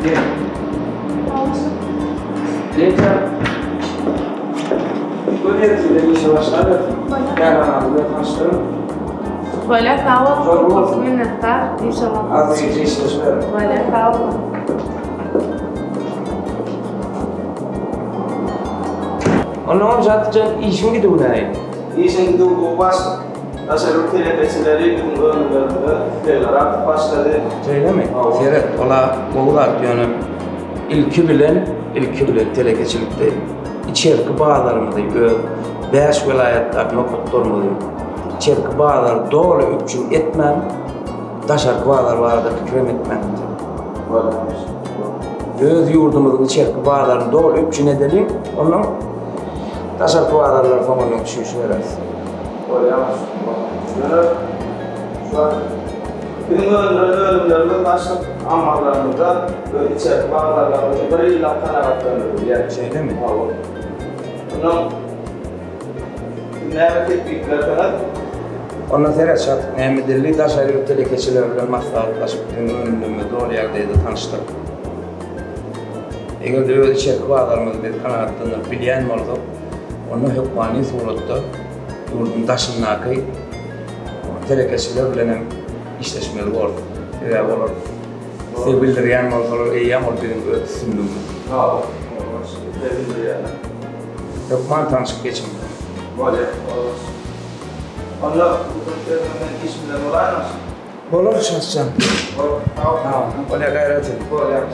Gel. Leýli! Göni ertirden işe başlabersin. Kärhanamyz bilen tanyşdyryň. Bolýar, sag boluň. Köp köp minnetdar. Inşallah. Az gije işleşiberin. Bolýar, sag boluň. Onnoňam Şatlyk jan işiň gidiwi nähili? Işiň gidiwi gowy başlyk. Daşary ýurt telekeçileri biziň önümlerimize islegleri artyp başlady. Şeýlemi? Seret, ol-a gowy zat, ýöne ilki bilen, ilki bilen telekeçilikde içerki bazarymyzy, öz bäş welaýatdaky nokatlarymyzy, içerki bazary doly üpjün etmän, daşarky bazar barada pikirem etmäň. Öz ýurdumyzyň içerki bazaryny doly üpjün edeliň, ondan daşarky bazarlara soňundan düşünişibereris. Bolýar. Ýöne şu wagt biziň öndüren önümlerimiz başlyk ammarlarymyzda we içerki bazarlarymyzda bir ýyllap kanagatlandyrylýar. Şeýlemi? Hawa. Ondan Siz näme tekliplersiňiz? Onda seret Şatlyk Mämmedilli daşary ýurt telekeçileri bilen maslahatlaşyp biziň önümlerimizi doly ýagdaýda tanyşdyryp. Eger-de öz içerki bazarymyzy biz kanagatlandyryp bilýän bolsak, onda hökmany suratda ýurduň daşyndaky telekeçiler bilen hem işleşmeli borus. Sebäbi olar isleg bildirýän bolsalar eýýäm ol biziň öz üstünligimiz. Isleg bildirýärler. Hökman tanşyp geçiň. Bolýar, bolar. Onda rugsat berseň men iş bilen bolaýyn Bolar Şaşjan. Bol, sag bol. Sag bol. Bolýar, gaýrat et. Bolýar.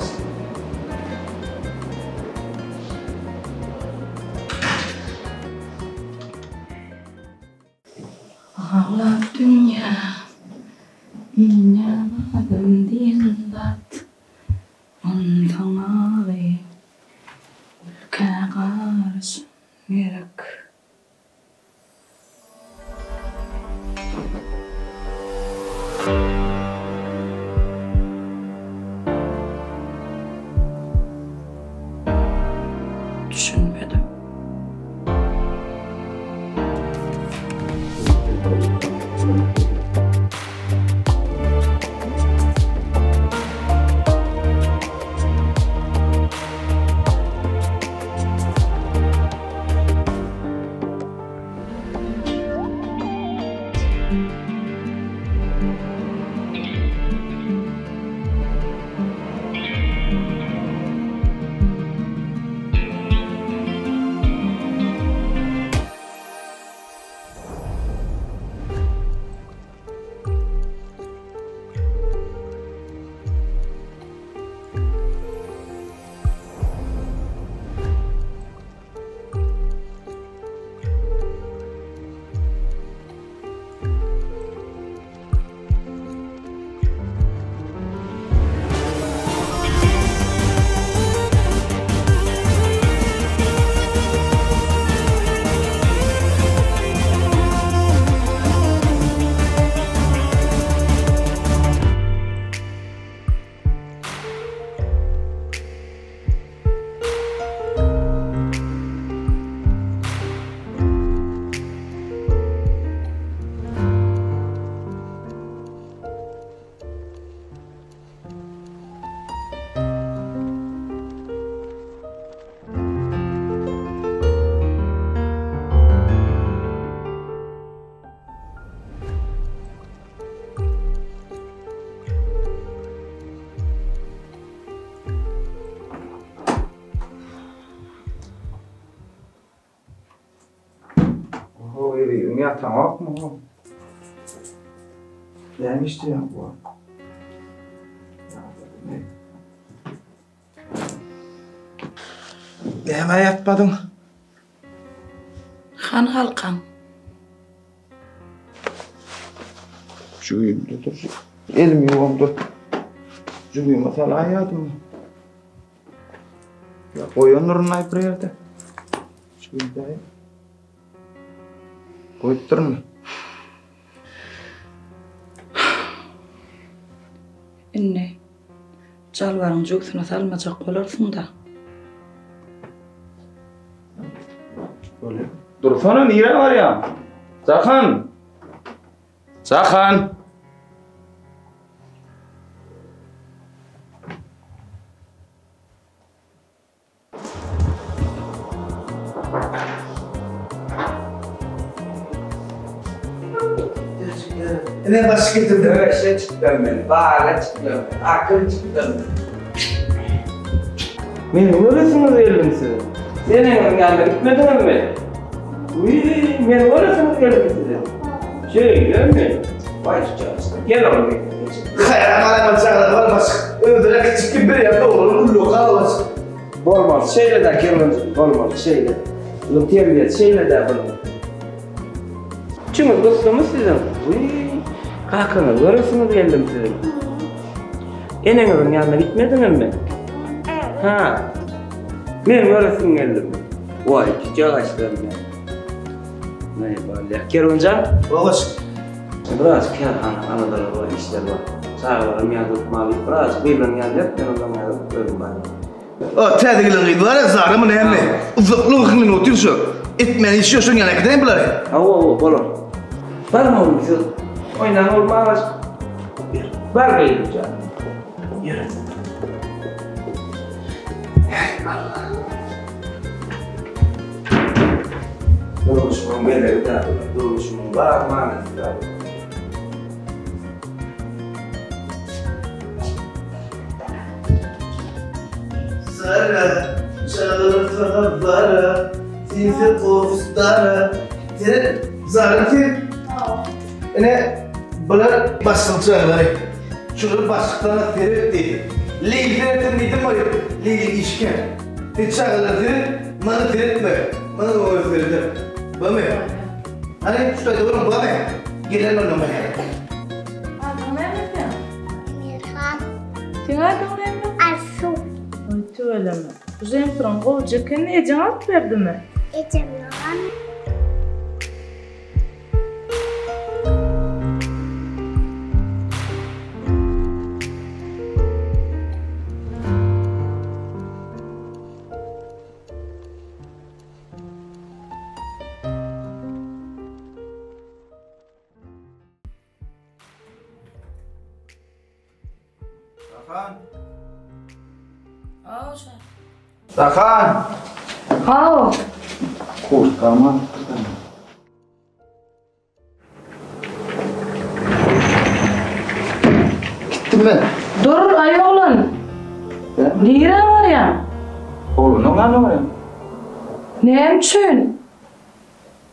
Aglap dünýä inýän adam diýen zat Onsoň agy gülkä garyşan gerek. Düşünmedim. ýataňokmy ho? Näme işleýäň bu wagt? Ýadadym-eý. Nämä ýatmadyň? Han halkaň. Jübimde dur. Elim ýuwamda. Jübime salaýadym. Ýa goýandyryn aý bir ýerde. Jübimde. Goýupdyryn. Indi jalbaryň jübüsine salmajak bolarsyň-da. Bolýar. Dursana, nirä barýaň? Jahan! Jahan! Ine baş getirdim. Döşe çykdym men, baga çykdym, akyl çykdym. Meni göresiňiz geldim siziň. Eneňiziň ýanyna gitmediňizmi? Wiý, meni göresiňiz geldi siziň. Şeýlemi? Waý, çykarsyn. Gel oglum, gel. Haýran galaýmaly çagalar bar başyk. Özleri kiçik gibi bir ýerde oglan uly gal başyk. Bolmaz şeýle-dä Kerwenjik, bolmaz şeýle. Bunuň terbiýesi şeýle-dä bunuň. Içiňiz gysdymy siziň? Wiý, kakaňyzy göresiňiz geldimi siziň? Eneňiziň ýanyna gitmediňizmi? Ha. Meni göresiň geldimi? Waý, kiçi men. Näme bolýar? Kerwenjan? Babaş. Biraz kärhana aladalary bar, işler bar. Çagalaram ýazyp, malyp, biraz gyzlaryň ýanyna ýat, men ondan ýazyp özüm barýan. O täze gelen gyz bar ya Zaramy näme? Uzakly gykynyp otyr şo. Etmän işi ýok şoň ýanyna äkideýin bulary. Hawa hawa bolar. Baryň oglum siz oýnaň oglum agaç. Bar gyzym jan. Ýöre. Heý Allah. Durmuşymyň bezegi däl bular. Durmuşymyň bar manysy däl bular. Zara, çagyryp saňa bara, Sinsi ofisdara. Sen, Zara sen. Ine, bular başlyk çagalary. Şular başlykdan seret diýdi. Leýli seretsin diýdim we Leýli işgär. Sen çagalara seret, maňa seretme. Maňa oňa sereder. Bamy? Hany, şu taýda boluň, bamy? Gelen onda maňa. Adyň näme seň? Emirhan. Seň adyň näme? Arzuw. Oý tüweleme. Bu žemperiň gowja eken, ejeň alyp berdimi? Ejem ýogan. Sahan. Sahan. Haw. Kurtkamy alypdyr. Gitdim men. Dur, aý oglan. Nirä barýaň? Oglanyň ýanyna barýan. Näme üçin?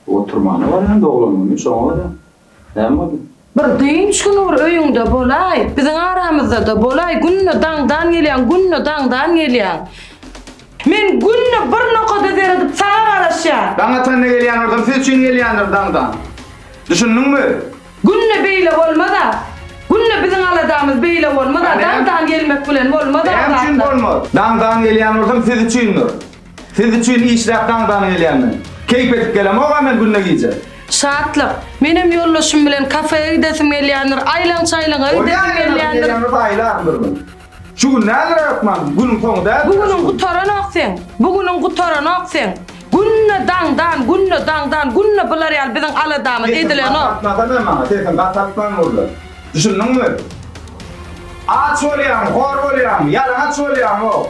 Oturmana barýan doglan güni şoňa barýan. Näme boldy? Bir dynç güni bir öýüňde bolaý, biziň aramyzda-da bolaý, günde daňdan gelýäň, günde daňdan gelýäň. Men günde bir nokada seredip saňa garaşýan. Daň atanda gelýän bolsam siz üçin gelýändir daňdan. Düşündiňmi? Günde beýle bolmaz-a. Günde biziň aladamyz beýle bolmaz-a, daňdan gelmek bilen bolmaz-a Näme üçin zatlar. bolmaz? Daňdan gelýän bolsam siz üçindir. Siz üçin işläp daňdan gelýän men. Keýp edip gelemog-a men günde gije. Şatlyk, menem ýoldaşym bilen kafeýe gidesim gelýändir, aýlaň-çaýlaňa gidesim gelýändir. Bolýa ýene aýlaryn bir gün. Şu gün däldir hökman, günüň soňy däldir. Bu günüň gutaranok seň, bu günüň gutaranok seň. Günde daňdan, günde daňdan, günde bular ýaly biziň aladamyz edilenok. Sesiňi gataltmasana maňa, sesiňi gataltman gürle. Düşündiňmi? Aç bolýaň, hor bolýaň, ýalaňaç bolýaň-ow.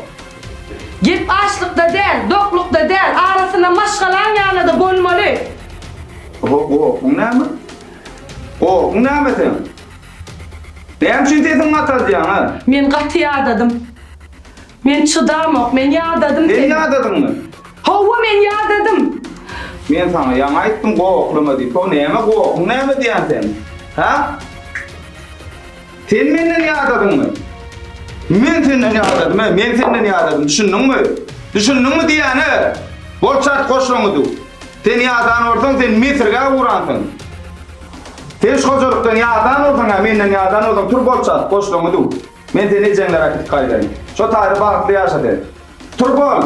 Gep açlykda däl, doklukda däl, arasynda maşgalaň ýanynda bolmaly. Oho, gorkyň näme? Gorkyň näme seň? Näme üçin sesiňi gataldýaň, a? Men gaty ýadadym. Men çydamok, men ýadadym Sen ýadadyňmy? Hawa, men ýadadym. Men saňa ýaňy aýtdym goklama diýip. O näme gokuň näme diýýän sen? Hä? Sen menden ýadadyňmy? Men senden ýadadym, he, men senden ýadadym, düşündiňmi? Düşündiňmi diýýän-e? Bol çat goşlaňy düw. Sen ýadan bolsaň, sen mesirgä uransyň. Sen şu hojalykdan ýadan bolsaň, hä, menden ýadan bolsaň, tur bol çat goşlaňy düw. Men seni ejeňlere äkidip gaýdaýyn. Şo taýda bagtly ýaşa sen. Tur bol!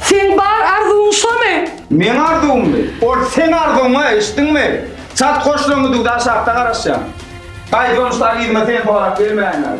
Seň bar arzuwyň şomy? Meň arzuwymmy? Ol seň arzuwyň-a, eşitdiňmi? Çalt goşlaryňy düw-de aşakda garaşýan. Gaýdyp onuşdan yzyma seni sorap gelmäýin-ä.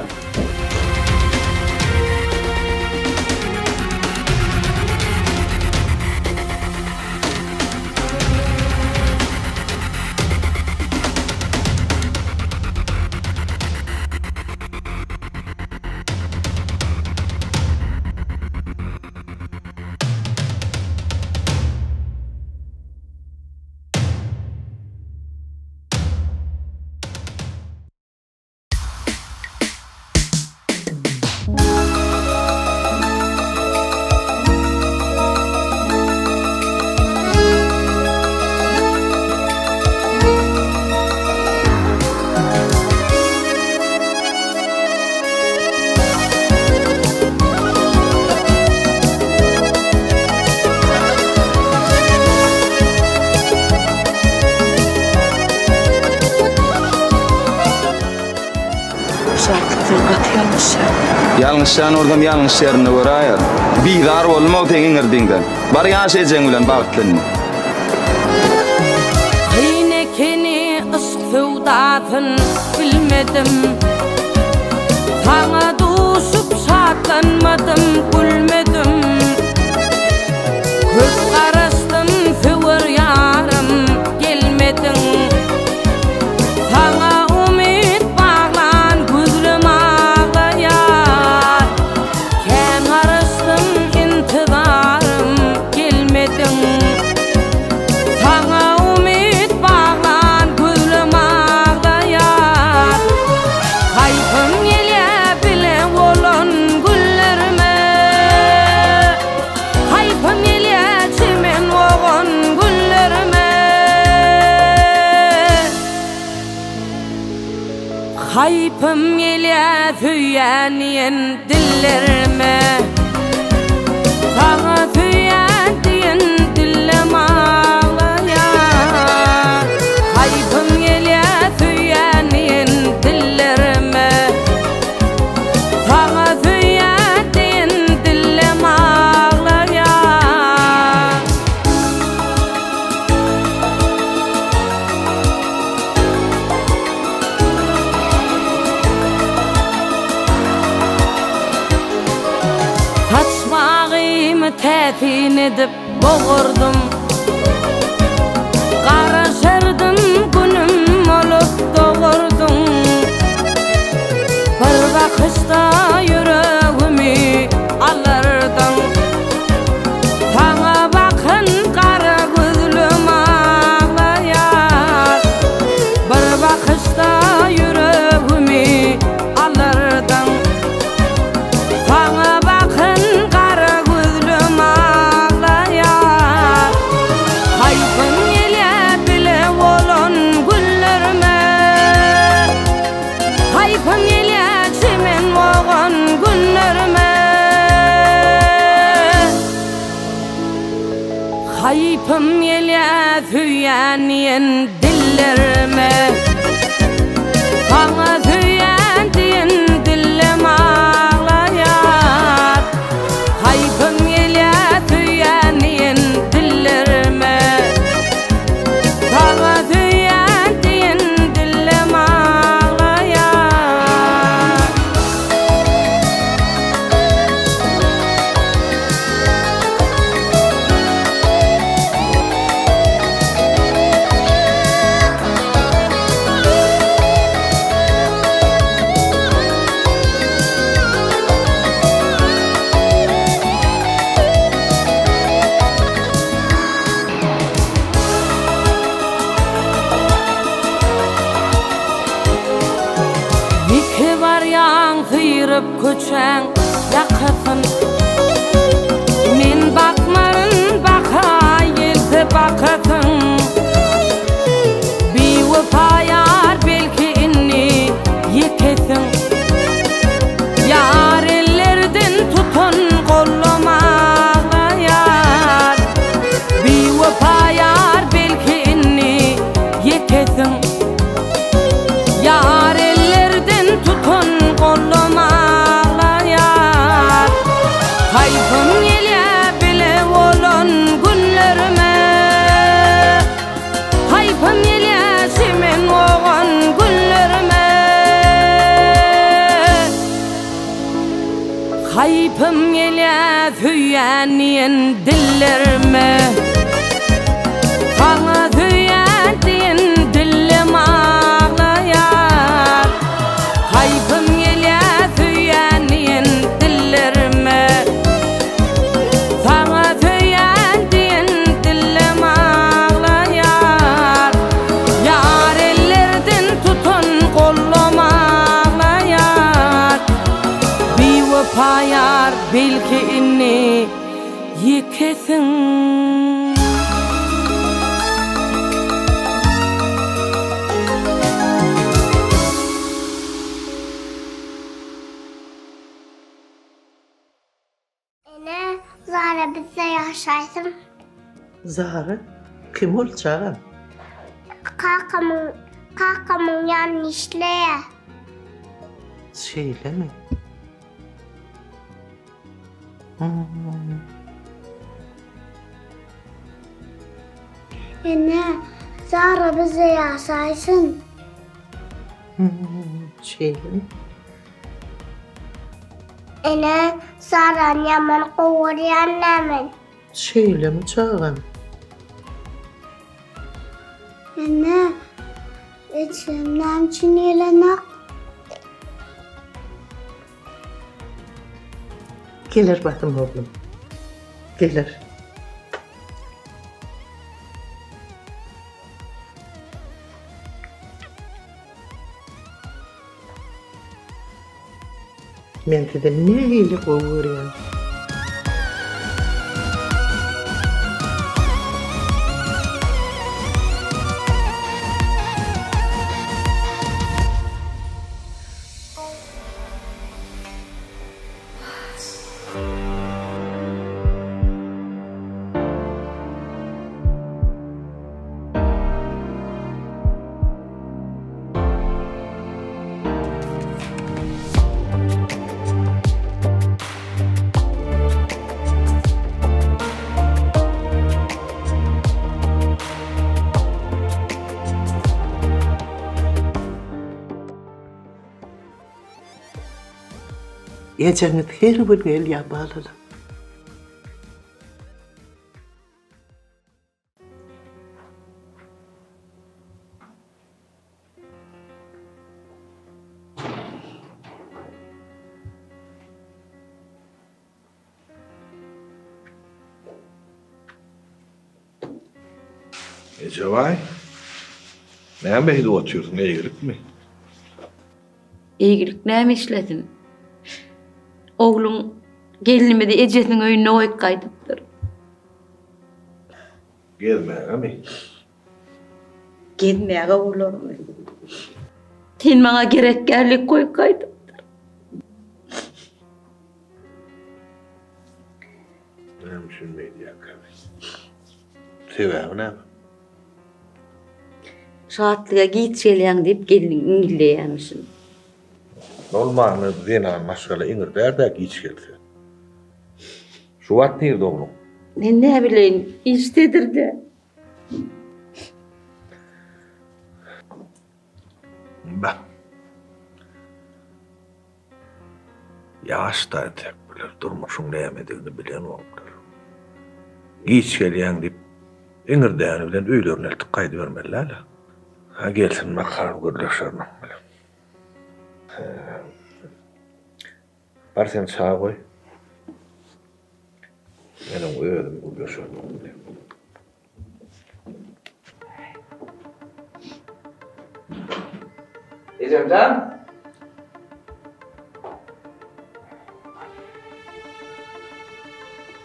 Şatlyk sen gaty ýalňyşýaň. Ýalňyşýan bolsam ýalňyş ýerinde göräýer. Bizar boldum-ow seň iňirdiňden. Bar ýaş ejeň bilen bagtly indi. Kyn ekeni yşk söwdasyn bilmedim Saňa duşup şatlanmadym gülmedim Köp garaşdym söwer ýarym gelmediň Saňa umyt baglan gözlem aglaýar Kän garaşdym intizarym gelmediň Saňa umyt baglan gözlem aglaýar Haýpym gelýä bile bolan günlerime Haýpym gelýä çemen bogan günlerime Haýpym gelýä söýýän diýen dillerime Saňa söýýän diýen dillem aglaýar Haýpym gelýä söýýän diýen dillerime Saňa söýýän diýen dillem aglaýar. Saçmagymy täsin edip bogurdym. Garaşardym günüm bolup dogurdyň. Bir bakyşda ýüregimi alardyň. Saňa bakan gara gözlüm aglaýar. Bir bakyşda ýüregimi alardyň. Saňa bakan gara gözlüm aglaýar. Haýpym gelýär bile bolan günlerime. Haýpym gelýär çemen bogan günlerime. Haýpym gelýär söýýän diýen dillerime. Saňa söýýän diýen dillem aglaýar. Haýpym gelýär söýýän diýen dillerime. Saňa söýýän diýen dillem aglaýar. Ýeke barýaň syryp köçäň ýakasyn Men bakmaryn baka. bakasyň. Biwepa ýar belki indi ýekesiň. Ýar ellerden tutan gollam aglaýar. Biwepa ýar belki indi ýekesiň. Ýar ellerden tutan gollam aglaýar. Haýpym gelýä bile bolan günlerime. Haýpym gelýä çemen gogan günlerime. Haýpym gelýä söýýän diýen dillerime. Saňa söýýän diýen dillem aglaýar. Haýpym gelýä söýýän diýen dillerime. Saňa söýýän diýen dillem aglaýar. Ýar ellerden tutan gollam aglaýar. Biwepa ýar belki indi ýekesiň. Ene, Zara bizde ýaşaýsyn. Zara? Kim ol çagam? Kakamyň, kakamyň ýanynda işleýär. Şeýlemi? Ene, Zara bizde ýaşaýsyn. Şeýlemi? Ene, Sarany ýaman gowy görýän-dä men. Şeýlemi, çagam? Ene, ejem näme üçin gelenok? Geler basym oglum. Geler. Men sizi nähili gowy görýän. Ejeňiz her gün gelýär balalar. Ejebaý, näme beýdip otyrsyň, eýgilikmi? Eýgilik näme işlesin? Ogluň gelnimizi ejesiniň öýünde goýup gaýdypdyr. Gezmägemi? Gezmäge bolarmy? Sen maňa gerek däldik goýup gaýdypdyr. Näme üçin beýdýärkä? Sebäbi näme? Şatlyga giç gelýäň diýip gelniň iňňilleýärmişin. Bolmanda zenan maşgala iňirdär-dä giç gelse. Şu wagt nirde ogluň? Men näbileýin, işdedir-dä. Bah. Ýaş-da entek bular, durmuşyň nämedigini bilenoklar. Giç gelýäň diýip, iňirdäni bilen öýlerine eltip gaýdybermeli däl-ä. Ha, gelsin bakalym, gürleşerin oň bilen. Bar sen çaý goý. Men oň özüm gürleşerin oň bilen. Ejemjan.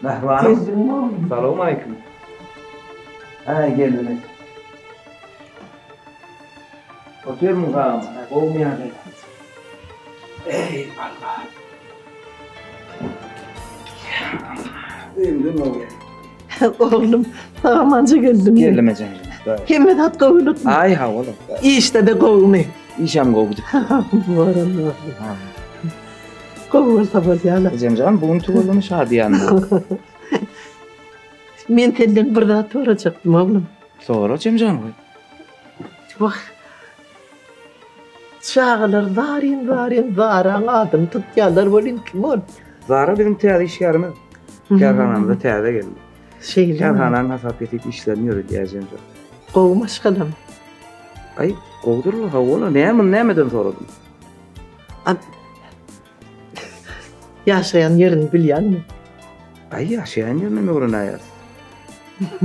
Mähribanym. Salowmaleýkim. Äý geldim. Otyrmyň sagmy? Gowumy ýagdaýlar? Eý Allah. Öýümden gowy. Oglum, sag-amanja geldiňmi? Geldim ejem. Hemme zat gowulykmy? Aý hawa. Işde-de gowumy? Işem gowy gidip. Bar Allah. Gowy bolsa bolýar. Ejemjan, bu gün tüweleme şadyýanlyk. Men senden bir zat sorajakdym, oglum. Sora, Jemjan goý. Wah. Çagalar zaryn-zaryn Zaraň adyny tutýarlar welin kim ol? Zara biziň täze işgärimiz. Kärhanamyza täze geldi. Şeýlemi? Kärhananyň hasap-hesip işlerini ýöredýär Jemjan. Gowy maşgalamy? Aý, gowudyr-la, hawa-la. Näme, muny nämeden soradyň? Ýaşaýan ýerini bilýäňmi? Aý, ýaşaýan ýerinem öwrenäýeris.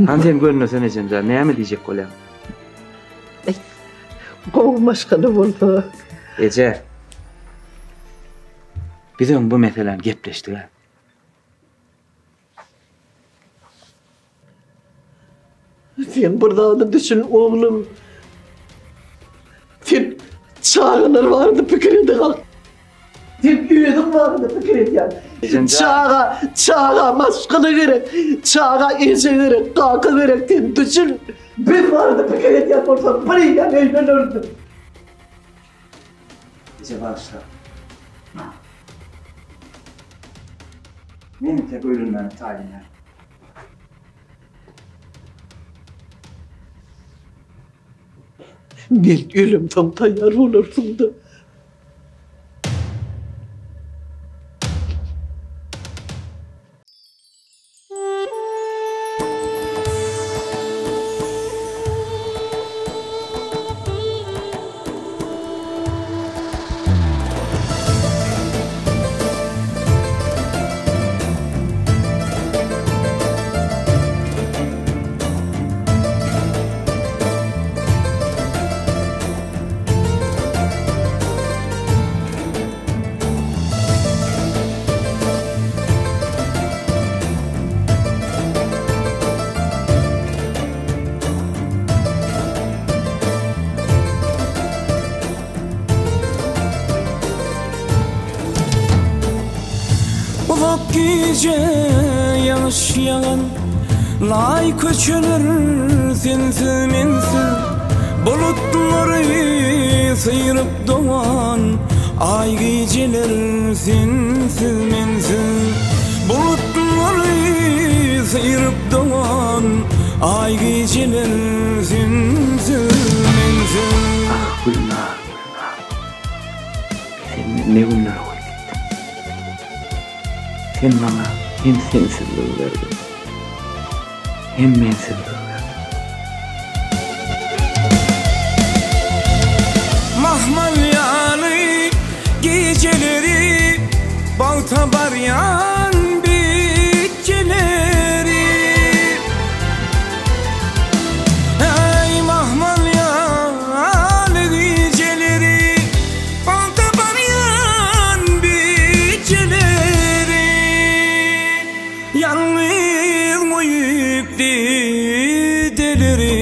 Hany sen görünesen ejem jan, näme diýjek bolýaň? Aý, gowy maşgala bolsa. Eje, biz öň bu meseläni gepleşdik-ä. Sen bir zada düşün oglum. Sen çagalar barada pikir edeňok. Sen özüň barada pikir edýäň. Çaga, çaga maşgala gerek. Çaga eje gerek, kaka gerek. Sen düşün. Biz barada pikir edýän bolsaň, bir eýýäm öýlenerdiň. Eje bagyşla. Men entek öýlenmäne taýyn däl. Men ölemsoň taýýar bolarsyň-da. Uzak gije ýagyş ýagan Laý köçeler sensiz mensiz Bulutlary syryp dogan Aý gijeler sensiz mensiz Bulutlary syryp dogan Aý gijeler sensiz mensiz. Ah Gülnar, Gülnar. Sen meni ne günlere goýup gitdiň. Sen maňa hem sensizligi berdiň, hem mensizligi berdiň. Mahmal ýaly gijeleri Bagta barýan bitjeleri Eý mahmal ýaly gijeleri Bagta barýan biçeleri Ýalňyz goýup dideleri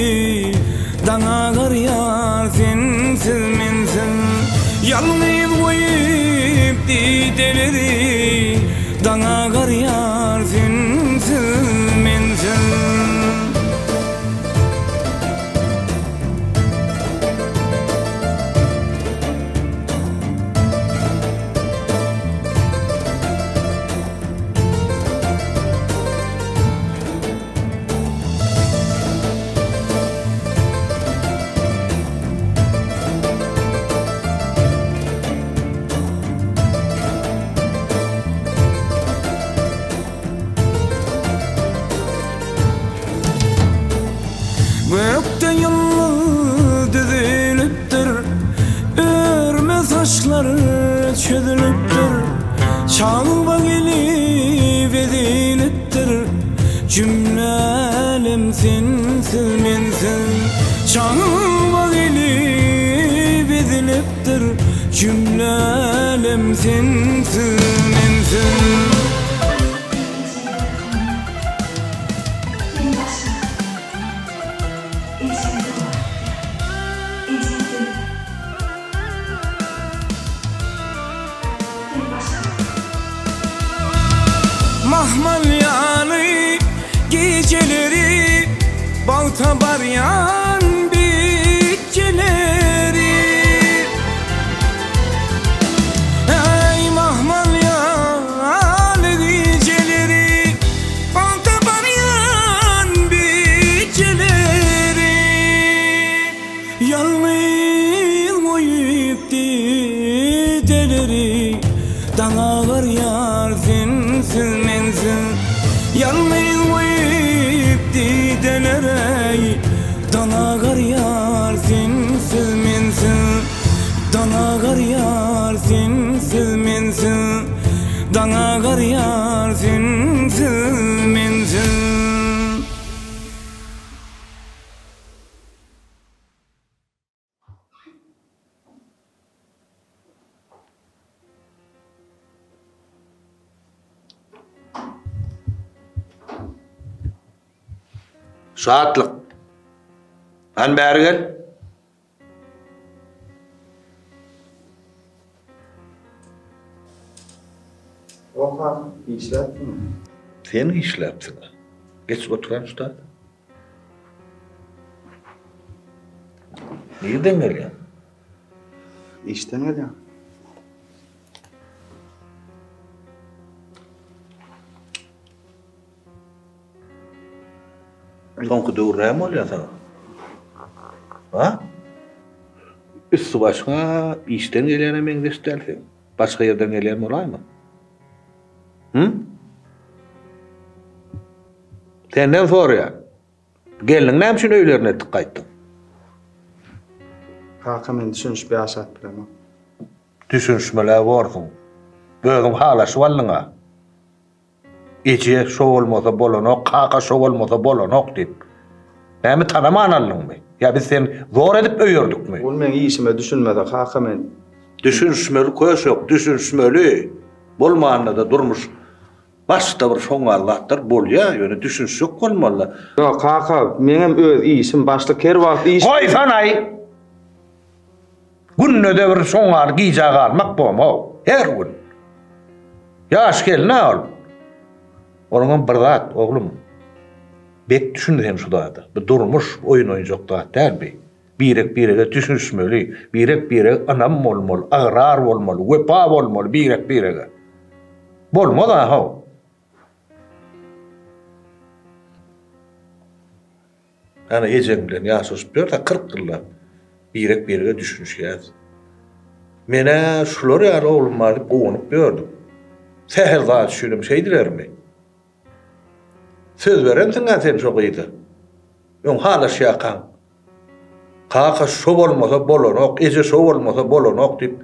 Daň agarýar sensiz mensiz Ýalňyz goýup dideleri Daň agarýar sensiz mensiz. Gökde ýyldyz düzülipdir, Örme saçlar çözülipdir, Çagba gelip ezilipdir, Jümle älem sensiz mensiz. Çagba gelip ezilipdir, Jümle älem sensiz mensiz. Mahmal ýaly gijeleri Bagta barýan biçjeleri Eý mahmal ýaly gijeleri Bagta barýan biçjeleri Ýalňyz goýup dideleri Daň agarýar sensiz mensiz Ýalňyz goýup dideleri Daň agarýar sensiz mensiz Daň agarýar sensiz mensiz Daň agarýar sensiz mensiz. Şatlyk. Hany bäri gel. Oha, işläpsiň. Sen işläpsiň. Geç oturan şu taýda. Nirden gelýäň? Işden gelýän. Soňky döwür näme bolýar saňa? Ha? Üsti başga işden gelýäne meňzeş däl sen. Başga ýerden gelýän bolaýma? Hı? Senden soraýan. Gelniň näme üçin öýlerine eltip gaýtdyň? Kaka men düşünişip ýaşap bilemok. Düşünişmel-ä borsuň. Özüň halaşyp aldyň-a. Eje şo bolmasa bolanok, kaka şo bolmasa bolanok diýip. Näme tanaman aldyňmy? Ýa biz seni zor edip öýerdikmi? Ol meň işime düşünmese kaka men. Düşünişmeli köşek, düşünişmeli. Bolmanda-da durmuş başda bir şoň ýaly zatlar bolýar, ýöne düşünişjek bolmaly. Ýok kaka, meňem öz işim, başlyk her wagt iş. Goýsanaý! Günde-de bir şoň ýaly gijä galmak bomaw, her gün. Ýaş gelin-ä ol. Onuňam bir zat, oglum, bek düşün sen şu zada. Bu durmuş oýun-oýunjak zat däl bi. Birek-birege düşünişmeli, birek-birege ynam bolmaly, ygrar bolmaly, wepa bolmaly birek-birege. Bolmaz-a, how. Ana ejeň bilen ýaşaşyp ýörse 40 ýyllap birek-birege düşünişýäs. Men-ä şular ýaly oglum bar diýip guwanyp ýördüm. Sähel zat üçinem şeýdilermi? Söz berensiň-ä sen şo gyza. Öň halaşýarkaň. Kaka şo bolmasa bolanok, eje şo bolmasa bolanok diýip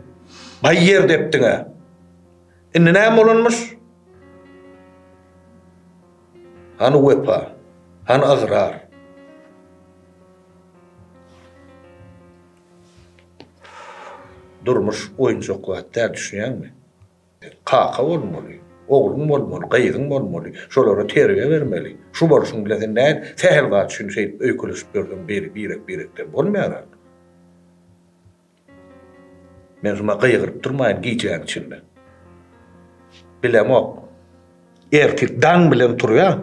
baý ýer depdiň-ä. Indi näme bolanmyş? Hany wepa? Hany ygrar? Durmuş oýunjak zat däl, düşünýäňmi? Kaka bolmaly, ogluň bolmaly, gyzyň bolmaly, şolara terbiýe bermeli. Şu bolşuň bilen sen nädip sähel zat üçin şeýdip öýkeleşip ýörseň biri birek-birekden bolmaýar-a. Men şuňa gygyryp durmaýyn gijäň içinde. Bilemok. Ertir daň bilen turýaň,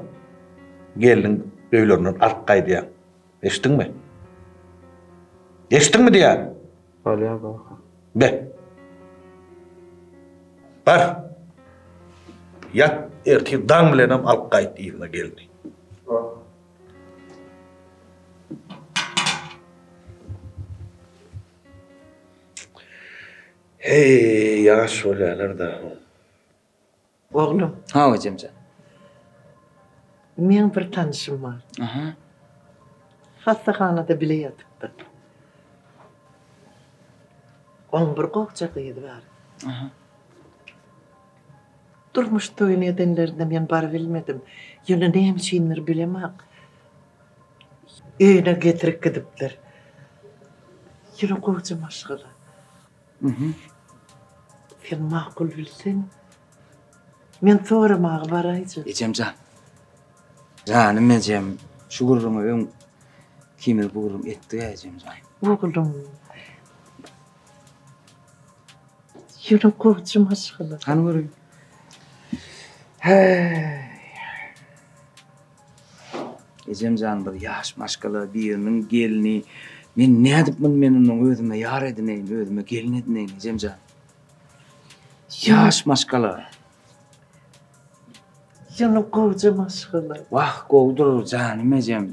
gelniň öýlerinden alyp gaýdýaň. Eşitdiňmi? Eşitdiňmi diýýän? Bolýar kaka. Be. Bar. Ýat, ertir daň bilenem alyp gaýt yzyna gelni. Heý, ýaş bolýarlar-da. Oglum. Hawa, ejemjan. Meň bir tanyşym bar. Aha. Hassahanada bile ýatypdyr. Oň bir gowja gyzy bar. Aha. Durmuş toýuny edenlerinde men barybilmedim. Ýöne näme üçindir bilemok. Öýüne getirip gidipdir. Ýöne gowja maşgala. Sen makul bilseň, men soramaga baraýjak. Ejem jan. Janym ejem, şu gürrüňi öň ikimiz bu gürrüňi etdik-ä ejem jan. Oglum. Ýöne gowja maşgala. Hany göreýin. Häý. Ejem jan bir ýaş maşgala biriniň gelni. Men nädip muny men ondan özüme ýar edineýin, özüme gelin edineýin ejem jan. Ýaş maşgala. Ýöne gowja maşgala. Wah gowudyr janym ejem.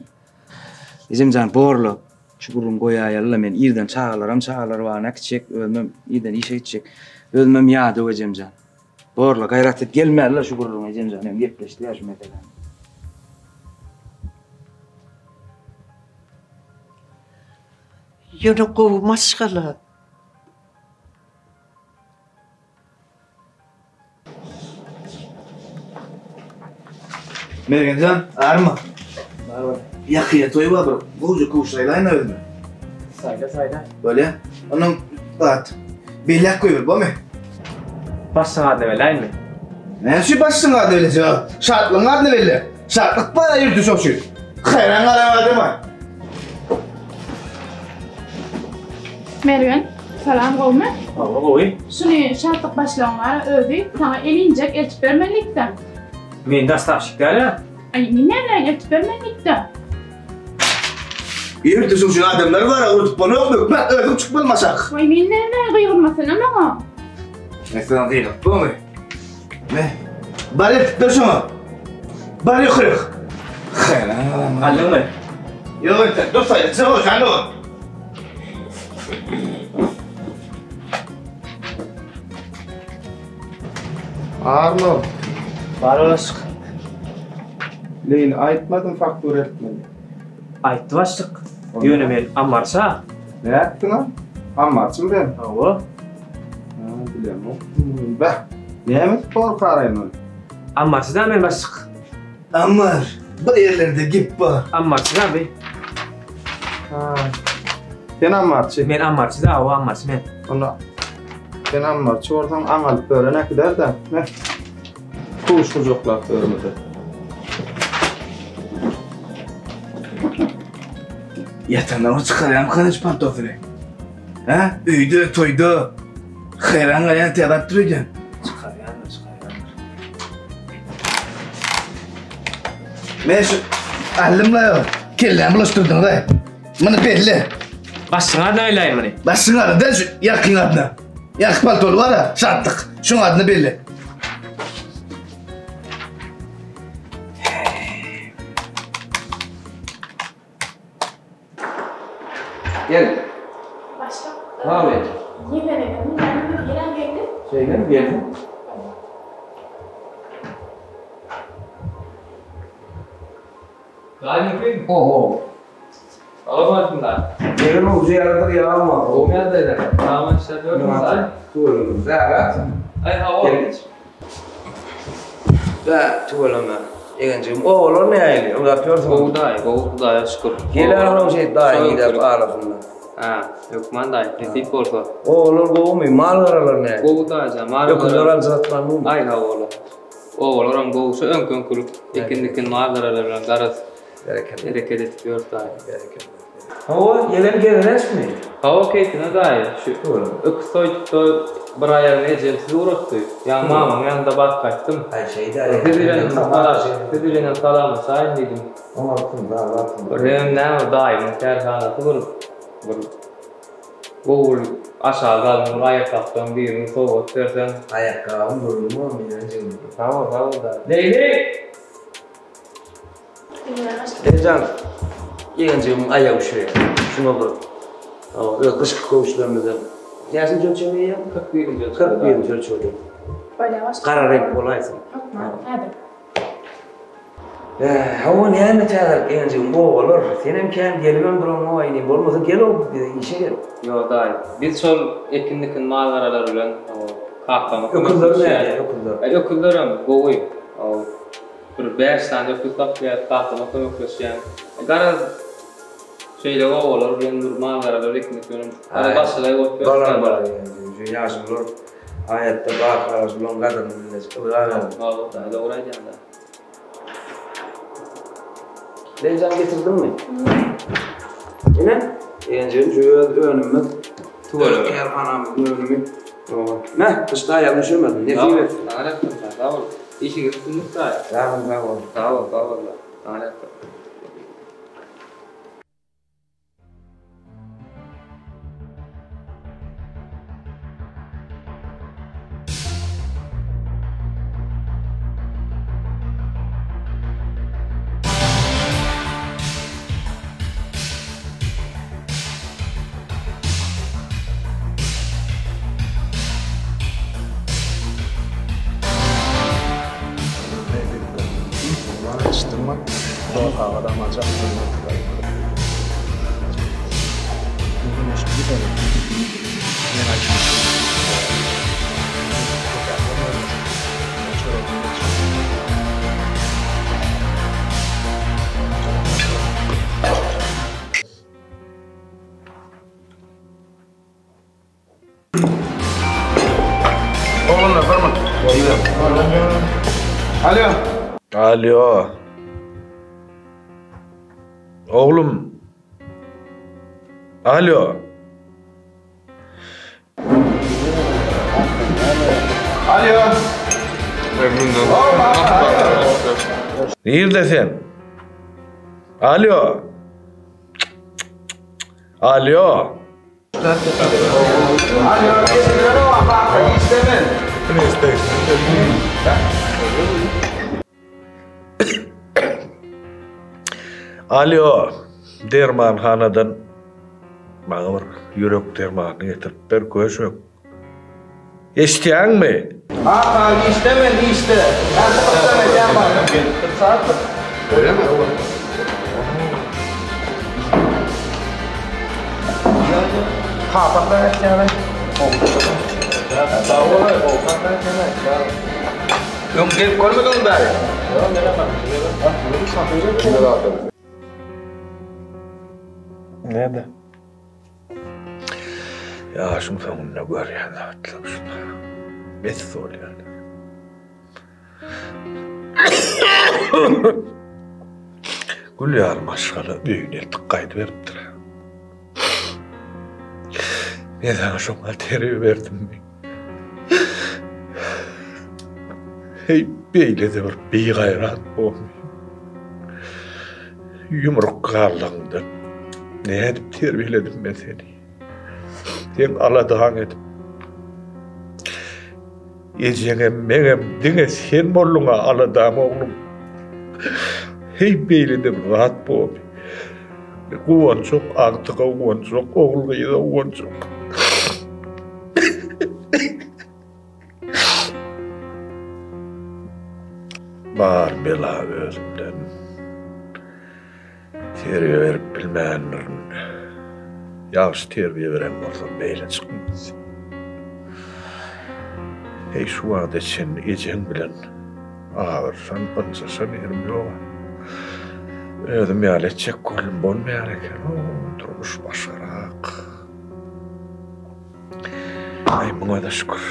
Ejem jan borla şu gürrüňi goýaýalyla men irden çagalaram çagalar bagyna äkitjek özümem irden işe gitjek. Özümem ýadaw ejem jan. Borla gaýrat et gelmäliler şu gürrüňe ejem jan hem gepleşdiler şu meseläni. Ýöne gowy maşgala. Mergenjan, arma. Ýakyýa toý bar bir gowja köwüş saýlaýyn özüme. Saýla, saýla. Bolýa. Onuň zat belläp goýber, bomy? Başlygyň adyny belläýinmi? Näme üçin başlygyň adyny bellejek? Şatlygyň adyny belle. Şatlyk bar ýurtda şoň üçin. Haýran galaýan adama. Mergen, salam gowmy? Hawa gowy. Şuny Şatlyk başlygyň bar özi saňa elinjek eltip bermen diýipdir. Men dostawşik däl-ä. Aý, men näme eltip bermen diýipdir. Ýurtda şoň üçin adamlar bar, urudyp bolok, hökman özüň çykmaly maşak. Waý, men näme gygyrmasana maňa. Men sana gygyryp durmy? Me, bar eltip ber şoňa. Bar ýokaryk. Aldyňmy? Ýok entek, dur saýla, çyk sen dur. Arnold. Bar başlyk. Leýli aýtmadym faktura eltmeli. Aýtdy başlyk. Ýöne men ammarça. Nätdiň-a? Ammarçymy sen? Hawa. Ha, bilemok. Beh, näme edip gorkaraýyn ony? Ammarçy da men başlyk. Ammar, bir ýerlerde gep bar. Ammarçy da bi. Ha. Sen ammarçy. Men ammarçy da, hawa ammarçy men. Onda sen ammarçy bolsaň aňalyp bören äkider-de. Meh. Kuş gujaklap börmese. Ýatanda bir çykarýarmykan hiç paltosyny? Hä? Öýde, toýda haýran galýan täze atdyr öýdýän. Çykarýandyr, çykarýandyr. Men şu aldym la ýok. Kellämi bulaşdyrdyňyz-aý. Muny belli. Başyňa adyna belläýin muny. Başyňa adyna däl şu ýakyň adyna. Ýaky paltoly bar-a, şatlyk. Şuň adyna belli. Gel. Başlyk. Salam et. Ýegen eken, näme nirä geldi? Şeýle gelsin. Gaýyn Oho. Salam aleyküm daýy. Ýegen ujy ýalydyr ýalma. Gowy ýagdaýlar. Salam işler dördüňiz daýy. Tüweleme. Zähret. Aý hawa. Gel geç. Bä, tüweleme. Egenjigim, obalar nähili? Ylgap ýörsüň. Gowy daýy, gowy Hudaýa şükür. Geler onuň şeýdip daýyň idäp arasynda. Hä, hökman daýy, nesip bolsa. Obalar gowumy? Mal-garalar nähili? Gowy daýyjan, mal-gara. Öküzler aljyratmanmy? Aý hawa. Obalaram gowy, şu öňki-öňkülik ekin-dikin mal-garalar bilen garaz. Berekella. Hereket edip ýörüs daýy. Berekella. Hawa, ýelen gezelençmi? Hawa, keýpine daýy. Şu öküz soýdukda bir aýagyny ejem siz ugratdy. Ýaňy mamamyň ýanynda baryp gaýtdym. Aý, şeýdäý. Siz bilenem siz bilenem salamlaşaýyn diýdim. Oňarsyň, zalapsyň. Bir hemem näme daýymyň kärhanasy bir bir gowy bir aşagy galyň bir aýakgapdan birini sowgat berseň. Aýakgabyň gürrüňi bormy ýegenjigim? Sag bol, sag bol daýy. Leýli! Ejejan, ýegenjigimiň aýagy üşeýär. Şuňa bir öz gyşky köwüşlerimizden näçinji ölçegde geýýäň? 41-nji ölçegde. 41-nji ölçegde. Gara reňk bolaýsyn. Hökman, häzir. Hawa, näme täzelik ýegenjigim, obalar. Senem kän gelibem duraňok inim, bolmasa gel-ow bize işe gel. Ýok, daýy. Biz şol ekin-dikin mal-garalar bilen kakama kömek Öküzler edişýäs. näme, öküzler? Öküzlerem gowy. Bir bäş sany öküz saklaýas, kakama kömekleşýän. Garaz, şeýle obalar bilen bir mal-garalar ekmek bilen garaz başagaý bolup ýörüs. Balam bar ýa, şu ýaşulular aýatda bar ýaşulularyň gadyryny bilmejek ylgar ýaly. Hawa, daýy dogry aýdýaň-da. Lenjan getirdiňmi? Ine, ýegenjigim şu öz önümimiz. Tüweleme. Kärhanamyzyň önümi. Meh, gyşda aýagyň üşemesin, nesip etsin. Saňa rehmet, sag bol. Işiňiz üstünlik daýy. Sag bol, sag bol. Sag bol, sag bol daýy. Saňa rehmet. kagyzam aljak. Oglanlar bir minut. Alo. Alo. Oglum. Alo. Alo. Nirde sen? Alo. Alo. Alo, dermanhanadan maňa bir ýürek dermanyny getirip ber, köşek. Eşitýäňmi? Kaka, işde men, işde. Öň gelip görmediňmi bäri? Näde? Ýaşyň soňunda görýän zatlar şular. Bes bolýar. Gül ýaly maşgala öýüne eltip gaýdyberipdir. Men saňa şoňa terbiýe berdimmi? Heý, beýle-de bir bigaýrat bormy? Ýumruk galdygyňdan nädip terbiýeledim men seni? Seň aladaň edip, ejeňem, meňem diňe sen bolduň-a aladam, oglum. Heý, beýle-de bir zat bormy? Guwanjak, agtyga guwanjak, ogul-gyza guwanjak. Bar bela özümden. Terbiýe berip bilmändirin. Ýagşy terbiýe beren bolsam beýle çykmaz. Heý şu wagta çenli ejeň bilen agyrşan, ynjaşan ýerim ýog-a. Özüm ýaly etjek boldum, bolmaýar eken. O, durmuş başgarak. Aý, muňa-da şükür.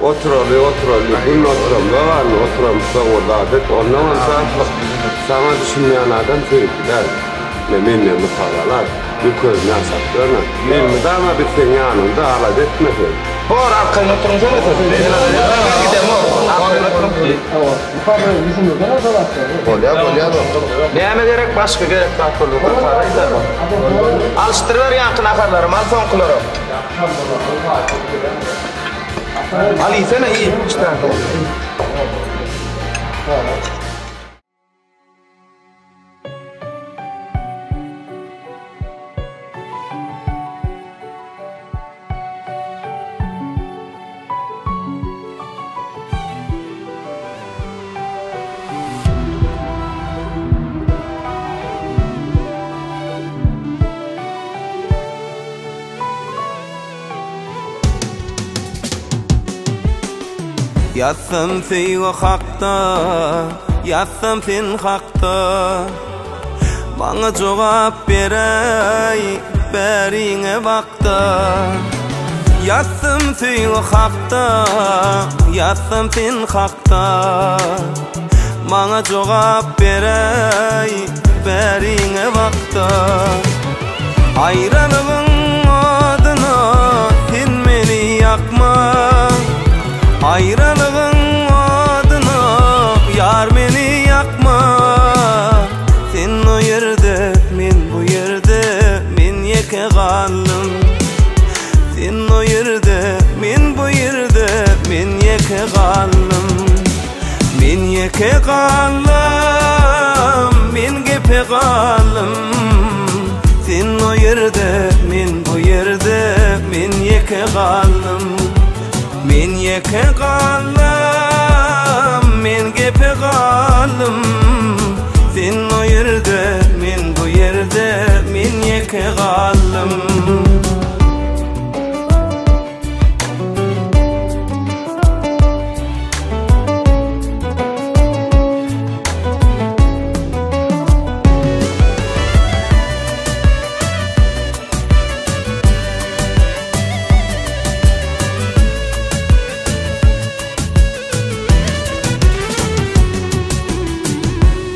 Oturaly, oturaly, gün oturamda barmy, oturamyzsoň o zat et, onnoňam şatlyk, saňa düşünýän adam söýgüli däl. Ine, menden mysal alar, bir közüni aşak görme. Elmydama biz seň ýanyňda, alada etme sen. Bor, arkaýyn oturyň sen öte. Gidemok, arkaýyn oturyň. Bolýar, bolýar. Näme gerek, başga gerek zat bolsa bir aýdar. Alyşdyryber ýaňky naharlaram, al soňkularam. Al iýsene, iý, işdäň Ýazsam söýgi hakda, ýazsam sen hakda Maňa jogap beräý, bäriňe bakda Ýazsam söýgi hakda, ýazsam sen hakda Maňa jogap beräý, bäriňe bakda Aýralygyň odyna sen meni ýakma Aýralygyň odyna ýar meni ýakma Sen o ýerde, men bu ýerde, men ýeke galdym Sen o ýerde, men bu ýerde, men ýeke galdym Men ýeke galdym, men gepe galdym Sen o ýerde, men bu ýerde, men ýeke galdym Men ýeke galdym, men gepe galdym. Sen o ýerde, men bu ýerde, men ýeke galdym.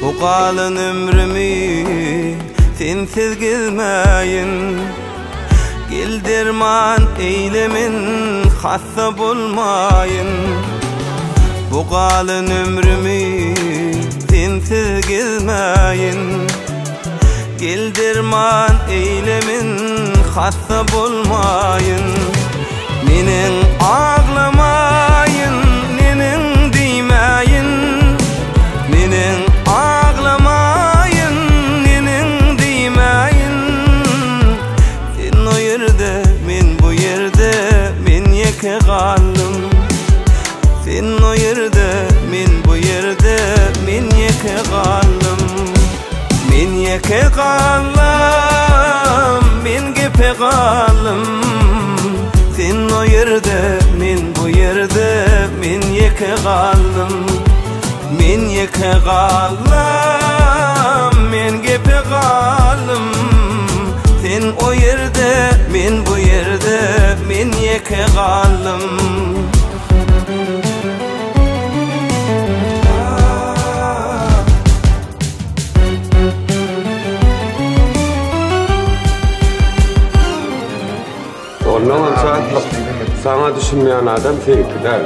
Bu galan ömrümi sensiz gezmäýin Gel derman eýle men hassa bolmaýyn Bu galan ömrümi sensiz gezmäýin Gel derman eýle men hassa bolmaýyn Neneň aglamaýyn neneň diýmäýin Neneň aglamaýyn neneň diýmäýin Sen o ýerde men bu ýerde men ýeke galdym Sen o ýerde men bu ýerde men ýeke galdym Men ýeke galdym, men gepe galdym Sen o ýerde, men bu ýerde, men ýeke galdym Men ýeke galdym, men gepe galdym Sen o ýerde, men bu ýerde, men ýeke galdym. Ondan şatlyk saňa düşünmeýän adam seňki däl.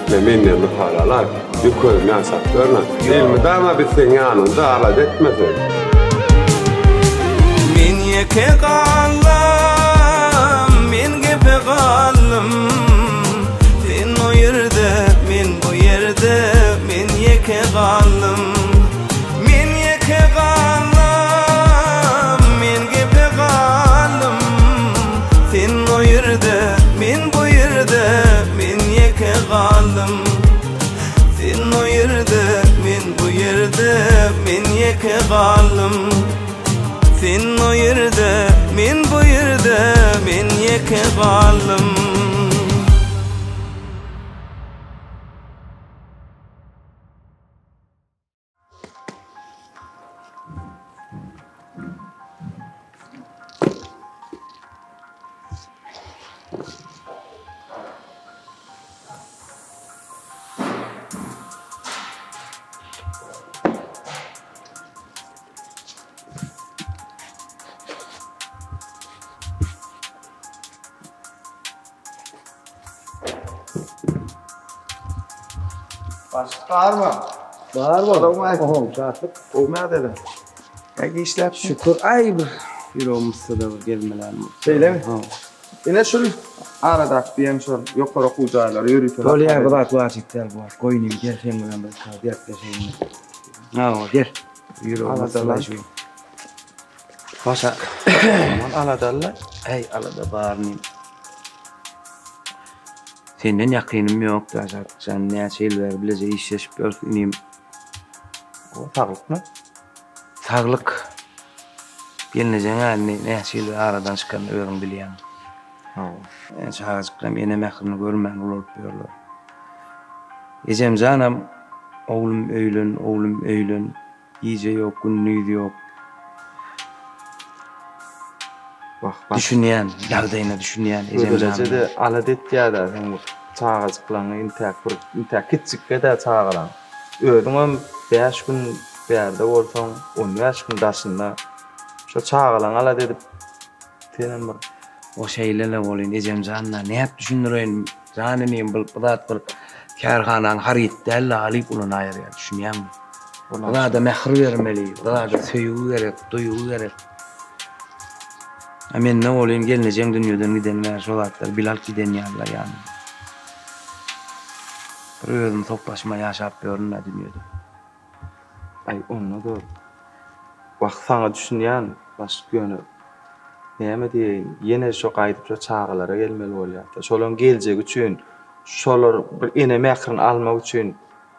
Men menden mysal alar. Ýüközüni ýaşap görme. Elmydama biz seň ýanyňda alada etme sen. Men ýeke galdym, men gepe galdym. Sen o ýerde, men bu ýerde, men ýeke galdym. Men ýeke galdym, men gepe galdym. Sen o ýerde, men bu ýerde, men ýeke galdym. Sen o ýerde, men bu ýerde, men ýeke galdym. Sen o ýerde, men bu ýerde, men ýeke galdym. Başlyk barmy? Bar bar. Salowmaleýkim. Şatlyk. Gowmy ýagdaýlar? Näge işläp? Şükür. Aý bir ýüregim yssada bir gezmelänim. Şeýlemi? Ine şul aradaky diýen şol ýokary okuw jaýlary ýörite. Bolýar bu zat wajyp däl bu wagt. Goý inim gel sen bilen bir dertleşeýin. Hawa gel. Ýüregim yssada şu. Başa. Aman aladally. Äý alada bar inim. Senden ýakynym ýok Daşat jan näçe ýyl bäri bileje işleşip ýörüs inim. O saglykmy? Saglyk. Gelnejeň indi näçe ýyl aradan çykanyny özüň bilýäň. Hawa. Çagajyklam ene mährini görmän ulalyp ýörler. Ejemjanam oglum öýlen, oglum öýlen. Gije ýok, gündiz ýok. Wah, bak. Düşünýän, ýagdaýyna düşünýän ejem janyň. Gözelejede alada etýär-dä seň bu çagajyklaňy intäk bir, intäk kiçjikge-dä çagalaň. Özüňem bäş gün bärde bolsaň, on bäş gün daşynda. Şo çagalaňy alada edip, senem bir. O şeýle-le welin, ejem jan-da, nädip düşündireýin, jan inim, bu zat bir kärhanaň haryt däl-de, alyp ulanaýerýär, düşünýäňmi? Bu zada mähir bermeli, bu zada söýgi gerek, duýgy gerek. A mende welin gelnejeň dünýeden gideni bäri şo zatlar bil alyp giden ýalylar ýanymda. Bir özüm sopbaşyma ýaşap ýörün-dä dünýede. Aý onda-da wah saňa düşünýän başlyk ýöne näme diýeýin ýene şo gaýdyp şo çagalara gelmeli bolýar-da. Şolaryň geljegi üçin, şolar bir ene mährini almak üçin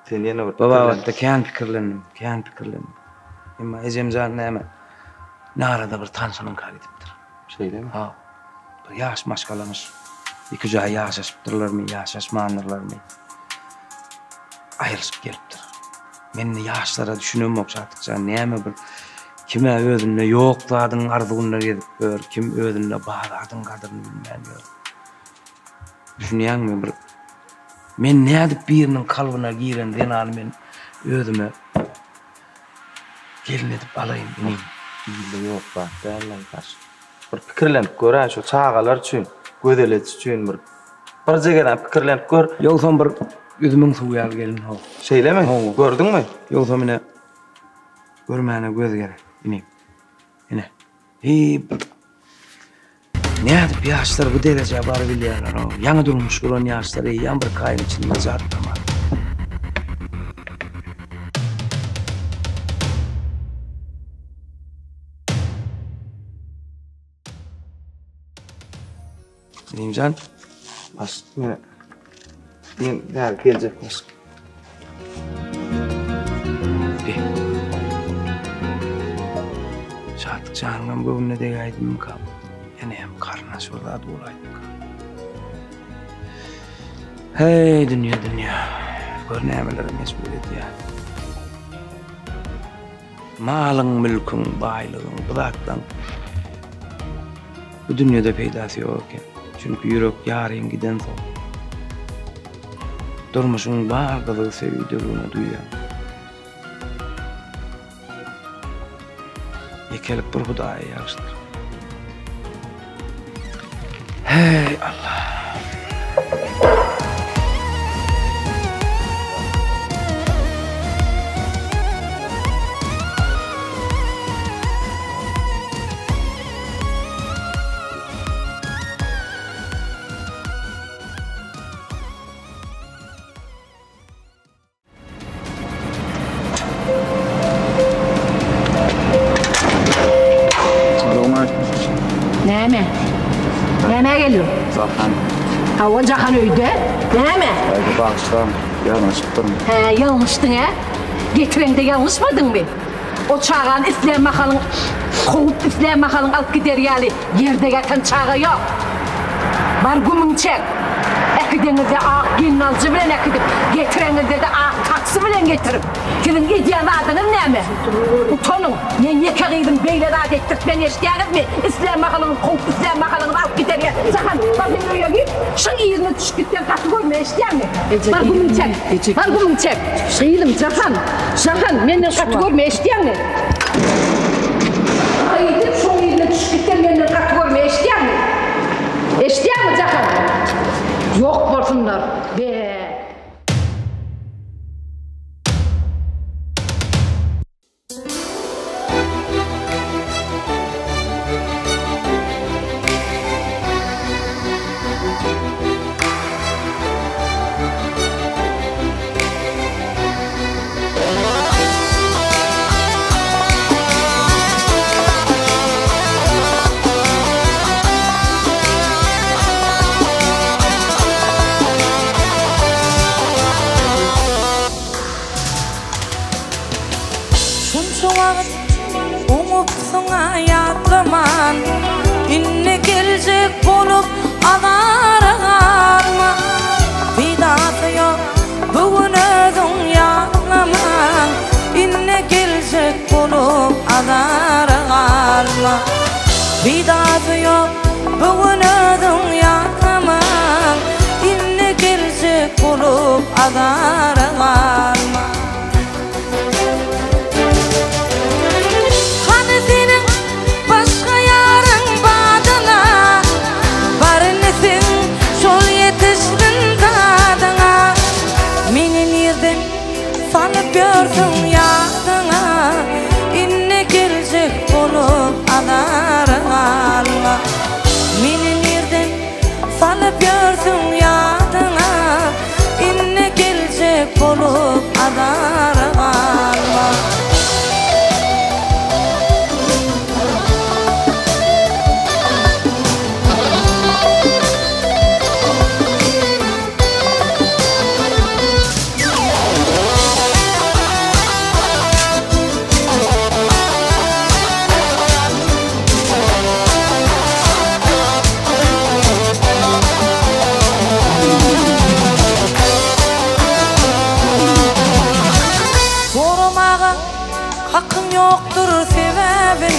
sen ýene bir Bu babatda kän pikirlendim, kän pikirlendim. Emma ejemjan näme, Narada bir tanşynyňka gidipdir. Şeýlemi? Ha. Bir ýaş maşgalamyş. Iki aý ýaşaşypdyrlarmy, ýaşaşmandyrlarmy? Aýrylyşyp gelipdir. Men indi ýaşlara düşünemok Şatlykjan, näme bir kim-ä özünde ýok zadyň arzuwynda gezip ýör, kim özünde bar zadyň gadyryny bilmän ýör. Düşünýäňmi bir men nädip biriniň kalbyna giren zenany men özüme gelin edip alaýyn inim. Ilde ýok zat däl-laý daş. Bir pikirlenip gör-ä şu çagalar üçin, gözeleci üçin bir birje gezek pikirlenip gör. Ýogsam bir üzümiň suwy ýaly gelin how. Şeýlemi? Hawa. Gördüňmi? Ýogsam ine görmäne göz gerek inim. Ine. Hiý bir Nädip ýaşlar bu derejä barybilýärler-ow? Ýaňy durmuş guran ýaşlar eýýäm bir aýyň içinde jatlamaz. Inimjan, baş, men, men häzir geljek baş. Şatlyk janyňam göwnüne degäýdimika? Ýa näme garyndaş bir zat bolaýdymyka? Heý, dünýe, dünýe. Gör nämelere mejbur edýär. Malyň, mülküň, baýlygyň bu zatlaň bu dünýede peýdasy ýok eken. Çünki ýürek ýaryň gidensoň, durmuşyň bar gyzygy söýgüdeligini duýýaň. Ýekelik bir Hudaýa ýagşydyr. Heý, Allah! Näme? Nämä geldiň? Jahan. Hawa, Jahan öýde. Näme? Aý, bagyşlaň, ýalňyşypdyryn. Hä, ýalňyşdyň, ä? Getireňde ýalňyşmadyňmy? O çagany islän mahalyň kowup, islän mahalyň alyp gider ýaly ýerde ýatan çaga ýok. Bar gümüňi çek. Äkideňizde ak gelnalyjy bilen äkidip, getireňizde-de ak taksi bilen getirip. Siziň edýän zadyňyz näme? Utanyň! Men ýeke gyzym beýle zat etdirtmen eşidýäňizmi? Islän mahalyňyz kowup, islän mahalyňyz alyp gider ýa. Jahan, bar sen öýe gir. Şuň yzyna düşüp gitseň gaty görme eşidýäňmi? Bar gümüňi çek. Bar gümüňi çek. Gyzym, Jahan, Jahan, menden gaty görme eşidýäňmi? Gaýdyp şoň yzyna düşüp gitseň menden gaty görme eşidýäňmi? Eşidýäňmi Jahan? Ýok bolsunlar. Be. Şunça wagt oňupsyň-a ýatlaman, Indi geljek bolup azara galma. Peýdasy ýok bu gün özüň ýatlaman, Indi geljek bolup azara galma. Peýdasy ýok bu gün özüň ýatlaman, Indi geljek bolup azara galma. Hany seniň başga ýaryň badyny? Bilemokdyr sebäbin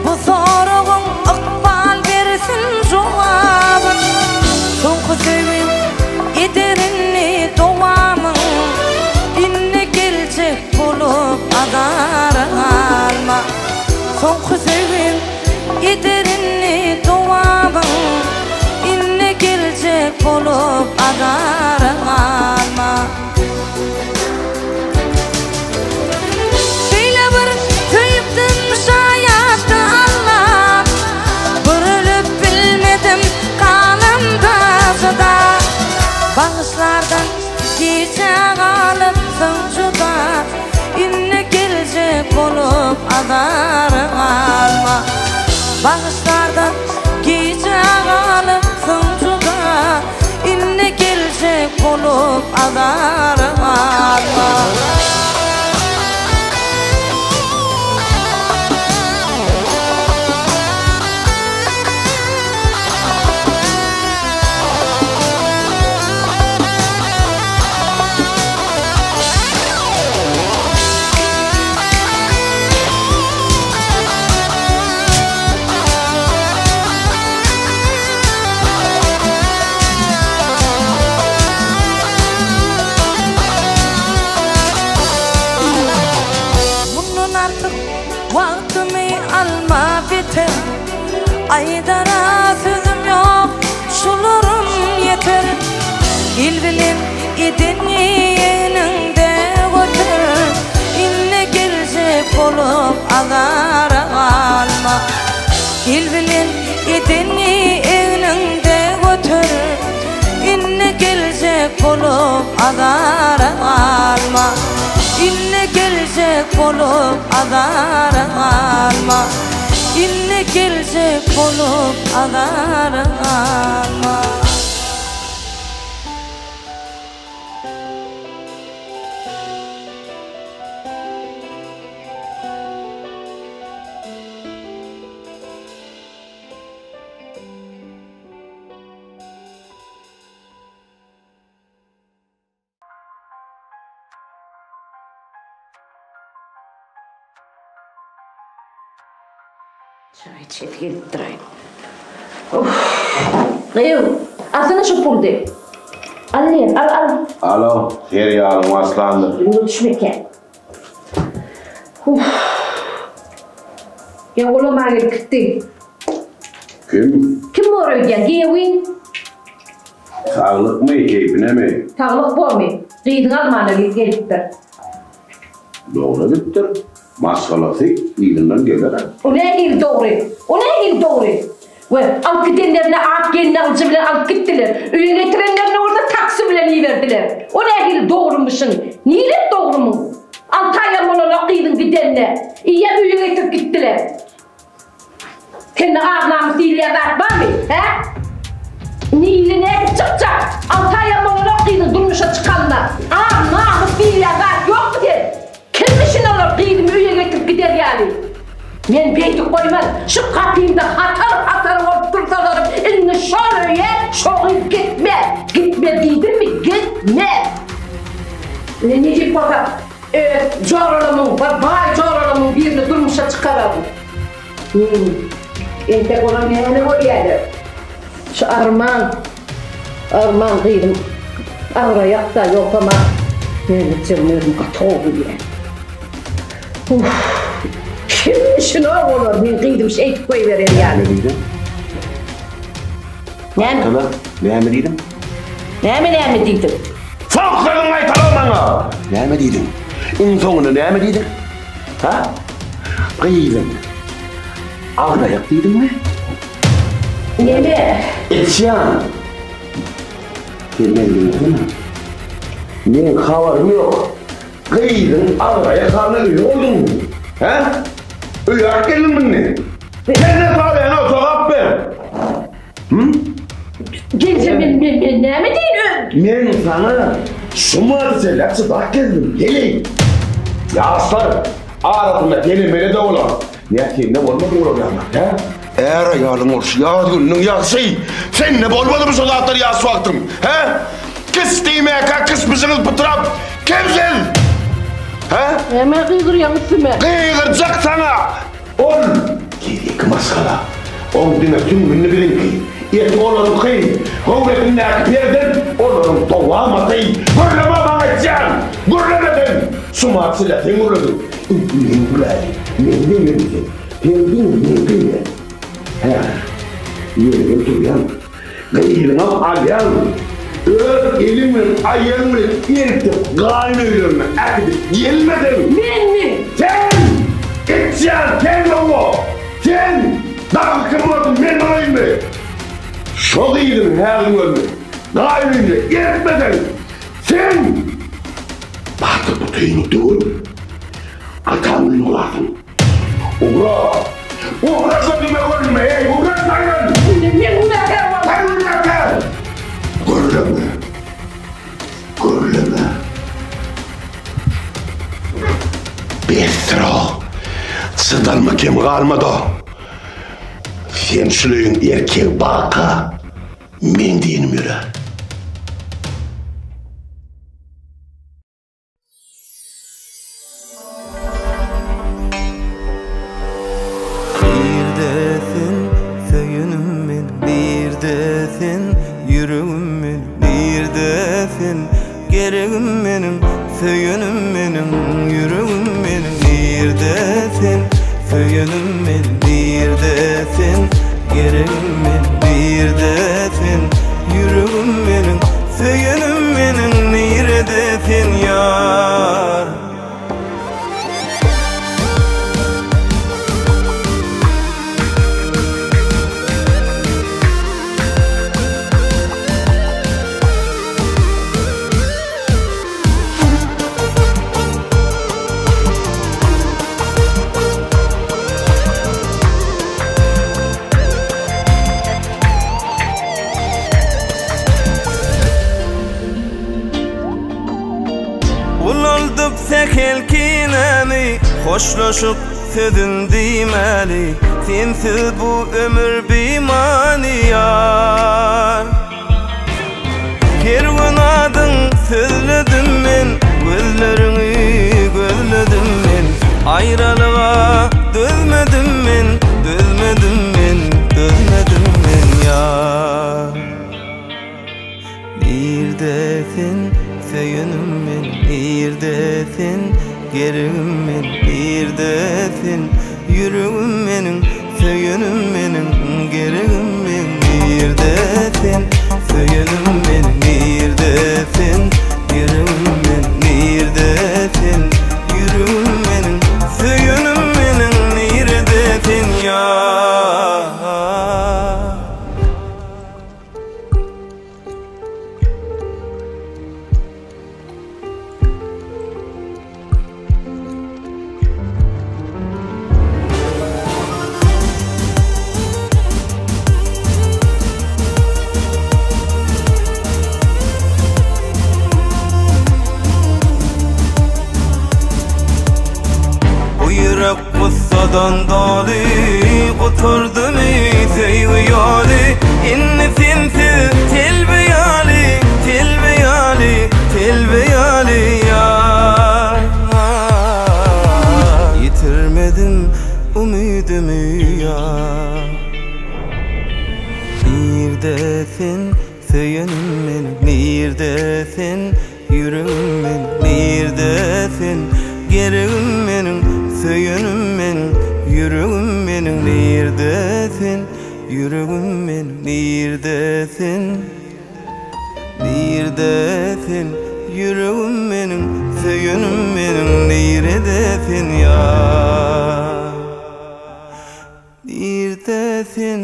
Bu soragyň ykbal bersin jogabyn Soňky söýgim eder indi dowamyn Indi geljek bolup azara galma Soňky söýgim eder indi dowamyn Indi geljek bolup azara galma. Şeýle bir söýüpdim şaýatdy Alla Bir ölüp bilmedim galamda jyda Bagyşlardan gijä galypsyň juda Indi geljek bolup azara galma Bagyşlardan gijä galypsyň juda Indi geljek bolup azara galma. Mundan artyk wagtymy alma beter Aýdara sözüm ýok şularym ýeter Il bilen eden ýeňiňde göter Indi geljek bolup azara galma El bilen edeni egniňde göter, Indi geljek bolup azara galma. Indi geljek bolup azara galma. Indi geljek bolup azara galma. Çaý içesi gelipdir-aý. Gyýw, alsana şu puldy. Al diýen, al, al. Alo, serialyň başlandy. Ýola düşmekkä. Uff. Ýa olam a gelip gitdi. Kim? Kim bor öýdýäň? Giýewiň. Saglykmy, keýpinemi? Saglyk bormy? Gyzyňy almana gelipdir. Dogry edipdir. Maşgalasy yzyndan geler-ä. O nähili dogry? O nähili dogry? We alyp gidenlerine at gelnalyjy bilen alyp gitdiler. Öýe getirenlerine bolsa taksi bilen iberdiler. O nähili dogrumyşyn? Nirek dogrumyň? Alty aýam bolanok gyzyň gidenine. Eýýäm öýe getirip gitdiler. Sende ar-namys diýilýän zat barmy? Hä? Indi ile nädip çykjak? Alty aýam bolanok gyzyň durmuşa çykanyna. Ar-namys diýilýän zat ýokmy sen? Kimmişin olar gyzymy öýe getirip gider ýaly? Men beýdip goýman, şu gapymda hatar-hatar bolup dursalaram, indi şol öýe şo gyz gitmez! Gitmez diýdimmi, gitmez! Indi nesip bolsa, öz joralamyň, bir baý joralamyň birini durmuşa çykararyn. Hüm, entek olar näme bolýarlar? Şu arman, arman gyzym agyraýakda, ýogsam-a näme etjegimi özüm gaty gowy bilýän. Uff, kimmişin-ow olar, meň gyzym şeýdip goýberer ýaly. Näme diýdiň? Näme? Gaýtala, näme diýdiň? Näme näme diýdiň? Soňky sözüňi gaýtala maňa! Näme diýdiň? Iň soňunda näme diýdiň? Ha? Gyzym, aglaýak diýdiňmi? Neme? Etýän. Sen meni diňlesene. Meň habarym ýok. Gyzyň agyraýak halyna öýe bolduňmy? Hä? Öýe alyp geldiňmi indi? Sen ne salýaň, jogap ber! Hüm? Gelje men men men näme diýin ö? Men saňa şumal selläp çydap geldim, heleý. Ýaşlar arasynda sene-mene-de bolar. Nä sende bolmady olar ýaly, hä? Är-aýalyň bolşy ýaz gününiň ýagşy. Sende bolmadymy şo zatlar ýaş wagtyň, hä? Kys diýmäkä kysmyşyňyz pytrap, kim siz? Hä? Näme gygyrýaň üstüme? Gygyrjak saňa! Ol tezeki maşgala. Oň diňe süňňüni biziňki. Eti olaryňky. Göwresindäki perzent olaryň dowamaty. Gürleme maňa aýtýan! Gürleme sen! Şumat sile sen gürlediň. Indi men gürläýin. Men diňle sen. Sen diňe men diňle. Hä, ýeriňden turýaň. Gyzyňam alýaň. Öz eliň bilen, aýagyň bilen eltip gaýyn öýlerine äkidip gelmeseň. Menmi? Sen! Içýan sen oňa! Sen! Dagy kim bolsun men bolaýynmy? Şo gyzyň häziriň özünde gaýyn öýüne eltmeseň, sen batyr butyňy döwüp, ataň öýüne urarsyň. Ugra! Ugra gözüme görünme, eý, ugra saýyn! Men günäkär boldum. Sen günäkär! Gürleme. Gürleme. Besdir-ow. Çydalma kem galmady. Sen şul öýüň erkegi baka, men diýenim ýöre. Nirde sen söýenim men nirde sen ýüregim men nirde sen geregim meniň söýenim meniň ýüregim meniň nirde sen söýenim men nirde sen geregim men nirde sen ýüregim meniň söýenim meniň nirede sen ýar. Ulaldyp sähel kinäni, Hoşlaşyp sözün diýmäli, Sensiz bu ömür bimany ýar. Her gün adyň sözledim men, Gözleriňi gözledim men, Aýralyga dözmedim men, Dözmedim men, dözmedim men ýar. Nirde sen, söýenim men, Nirde sen, geregim men, Nirde sen, ýüregim meniň, Söýenim meniň, geregim meň, Nirde sen, söýenim meniň, Nirde sen, geregim men, Nirde sen, ýüregim meniň, Söýenim meniň, nirede sen ýar? Bu ýürek gussadan doly, Gutardymy söýgi ýoly, Indi sensiz telbe ýaly, Telbe ýaly, telbe ýaly ýar. Ýitirmedim umydymy ýar. Nirde sen söýenim meniň, Nirde sen Ýüregim men nirde sen Geregim meniň söýenim meniň Ýüregim meniň nirde sen Ýüregim men nirde sen Nirde sen Ýüregim meniň söýenim meniň Nirede sen ýar Nirde sen.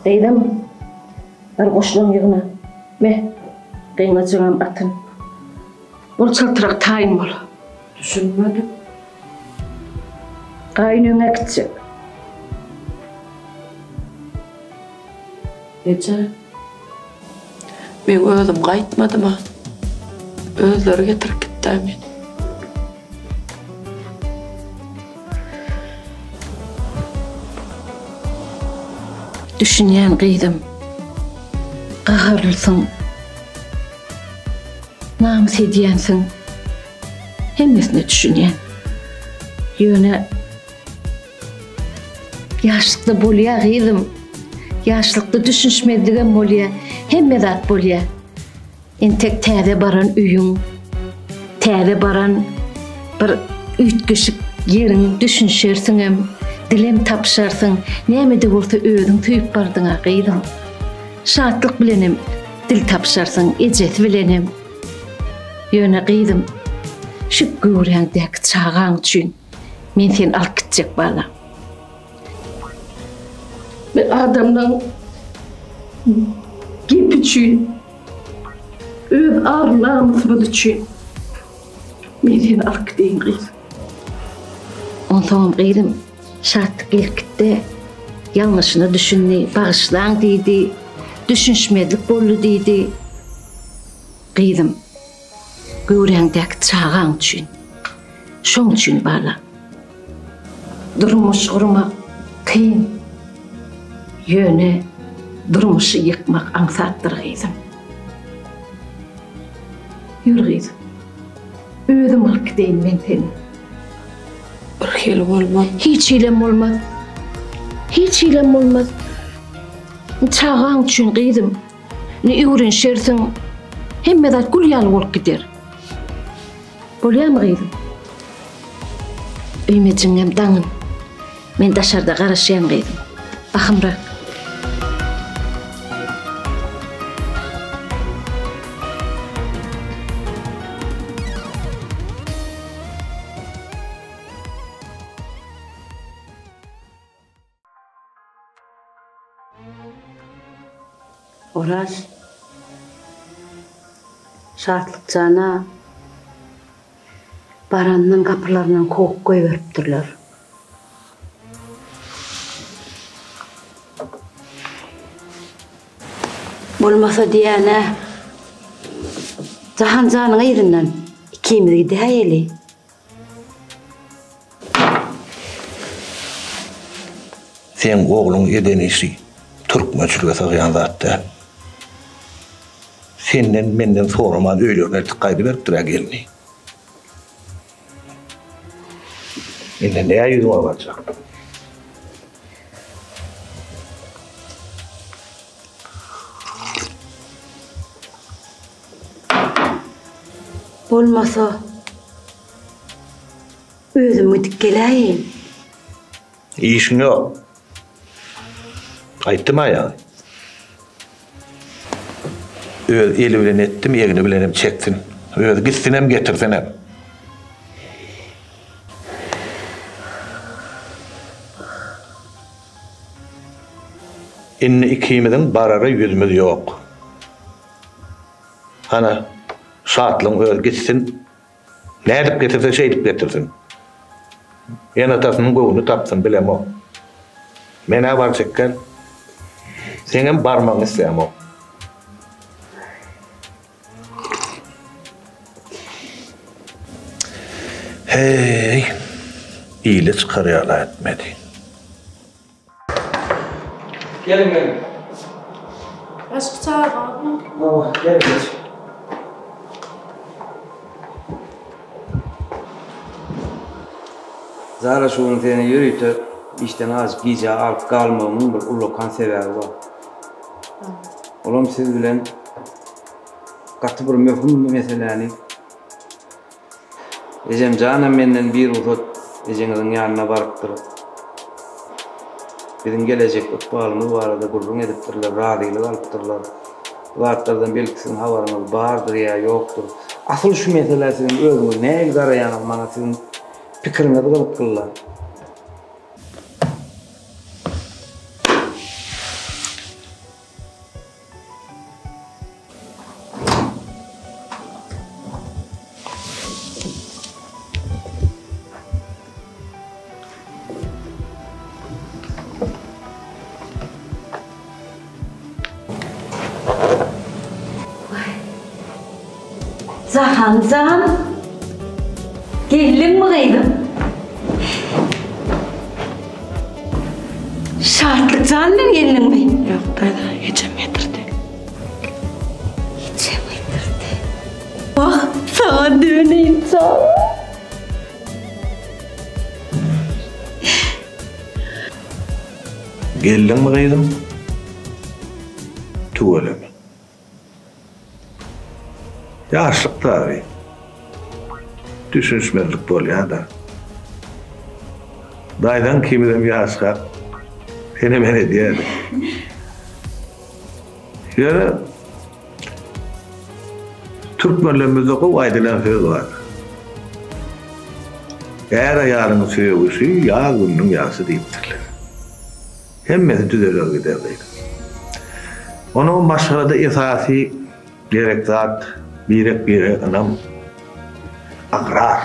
Gyzym, bar goşlaň ýygna. Me, gyňajygam atyn. Bol çaltrak taýyn bol. Düşünmedim. Gaýyn öýüňe gitjek. Eje, meň özüm gaýtmadym-a. Özleri getirip gitdä meni. Düşünýän gyzym. Gaharlysyň. Namys edýänsiň. Hemmesine düşünýän. Ýöne ýaşlykda bolýa gyzym. Ýaşlykda düşünişmezligem bolýa. Hemme zat bolýa. Entek täze baran öýüň, täze baran bir üýtgeşik ýeriň düşünişersiňem, dilem tapyşarsyň. Näme-de bolsa özüň söýüp bardyň-a gyzym. Şatlyk bilenem dil tapyşarsyň, ejesi bilenem. Ýöne gyzym, şu göwräňdäki çagaň üçin men seni alyp gitjek balam. Men adamlaň gepi üçin, öz ar-namysymyz üçin men seni alyp gideýin gyzym. Onsoňam gyzym, Şatlyk gelip gitdi. Ýalňyşyna düşündi, bagyşlaň diýdi, düşünişmezlik boldy diýdi. Gyzym, göwräňdäki çagaň üçin, şoň üçin balam. Durmuş gurmak kyn, ýöne durmuşy ýykmak aňsatdyr gyzym. Ýör gyzym, özüm alyp gideýin men seni. Bir hili bolmaz. Hiç hilem bolmaz. Hiç hilem bolmaz. Çagaň üçin gyzym. Indi öwrenişersiň. Hemme zat gül ýaly bolup gider. Bolýarmy gyzym? Öýmejiňem daňyn. Men daşarda garaşýan gyzym. Bahymrak. Oraz, Şatlyk jana barandan gapylaryndan kowup goýberipdirler. Bolmasa diýýän-ä, Jahan janyň yzyndan ikimiz gidäýeli. Seň ogluň eden işi türkmençilige sygýan zat däl. Senden, menden soraman öýlerine eltip gaýdyberipdir-ä gelni. Indi nä ýüzüňe barjak? Bolmasa, özüm gidip geläýin. Işiň ýok. Aýtdym-a ýaňy. Öz eli bilen etdim, egni bilenem çeksin. Özi gitsinem, getirsenem. Indi ikimiziň barara ýüzümiz ýok. Hana, Şatlygyň özi gitsin. Nädip getirse şeýdip getirsin. Ene-atasynyň göwnüni tapsyn, bilemok. Men-ä barjak däl. Seňem barmagyňy islämok. Heý, ile çykar ýaly etmedi. Geliň geliň. Başga çaga barmy? Hawa, gel geç. Zara şu gün seni ýörite işden azajyk gijä alyp galmagymyň bir ullakan sebäbi bar. Olam siz bilen gaty bir möhüm meseläni Ejem janam menden birugsat ejeňiziň ýanyna barypdyr. Biziň gelejek ykbalymyz barada gürrüň edipdirler, razylyk alypdyrlar. Bu zatlardan belki siziň habaryňyz bardyr ýa ýokdur. Asyl şu meselä siziň özüňiz nähili garaýaňyz, maňa siziň pikiriňiz gyzyklyla. Jahan jan, geldiňmi gyzym? Şatlyk. Şatlyk jan bilen geldiňmi? Ýok, daýza, ejem getirdi. Ejem getirdi. Wah, saňa döneýin çaga. Geldiňmi gyzym? Tüweleme. Ýaşlyk dagy. Düşünişmezlik bolýa-da. Daýzaň ikimizem ýaşkak sene-men edýärdik. Ýöne türkmenlerimizde gowy aýdylan söz bar. Är-aýalyň söýgüsi ýaz gününiň ýagşy diýipdirler. Hemmesi düzeler gider gyzym. Onuň maşgalada esasy gerek zat birek-birege ynam, ygrar.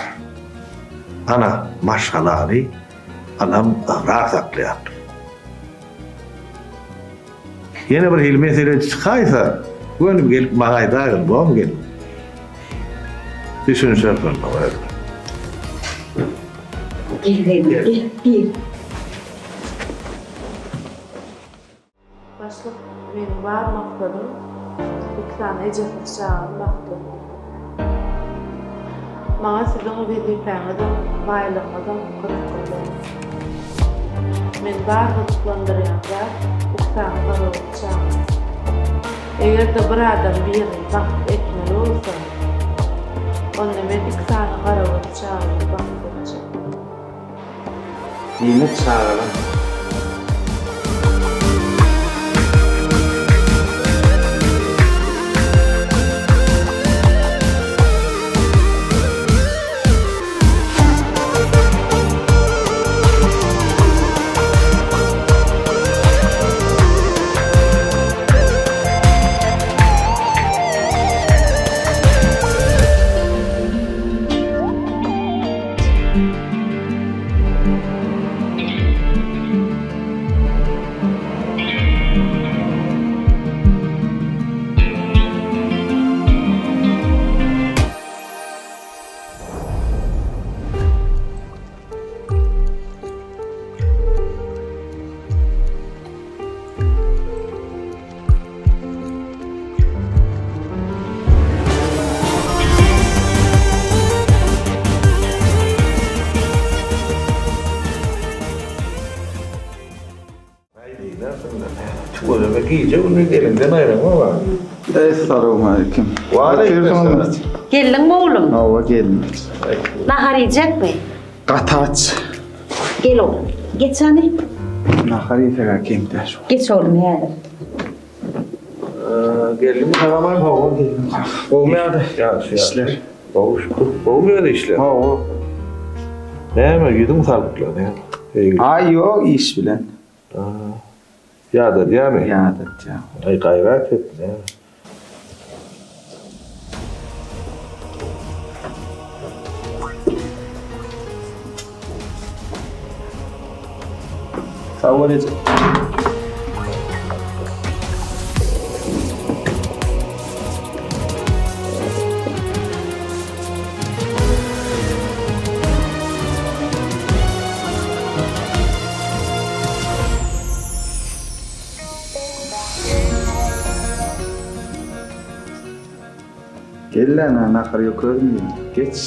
Ana, maşgalany ynam, ygrar saklaýandyr. Ýene bir hili mesele çykaýsa, göni gelip maňa aýdaýgyn, bormy gelin? Düşünişeris onda özümiz. Gel gyzym, gel, gir. Başlyk, meniň bar maksadym iki sany ejesiz çagany bagtly etmek. Maňa siziň wezipäňizem, baýlygyňyzam gyzykly däl. Meni bar gyzyklandyrýan zat iki sany garagöz çaga. Eger-de bir adam birini bagtly etmeli bolsa, onda men iki sany garagöz çagany bagtly etjek. Diýmek çagalar. Tüweleme gije gündiz eliňden aýraňok a. Essalawmaleýkim. Waleýkim Geldiňmi oglum? Hawa geldim. Nahar iýjekmi? Gaty aç. Gel oglum. Geç hany. Nahar iýsek-ä kemdä şu. Geç oglum häzir. Geldiňmi Salamay? Hawa geldim. Gowmy ýagdaý? Ýagşy Işler. Gowy şükür. Gowmy ýöne işler? Hawa. Näme ýüzüň salykla näme? Aý ýok iş bilen. Ýadadýamy? Ýadatýar. Aý gaýrat et näme? Sag bol eje. Gel-lä, nahar ýok özüm iýeýin. Geç.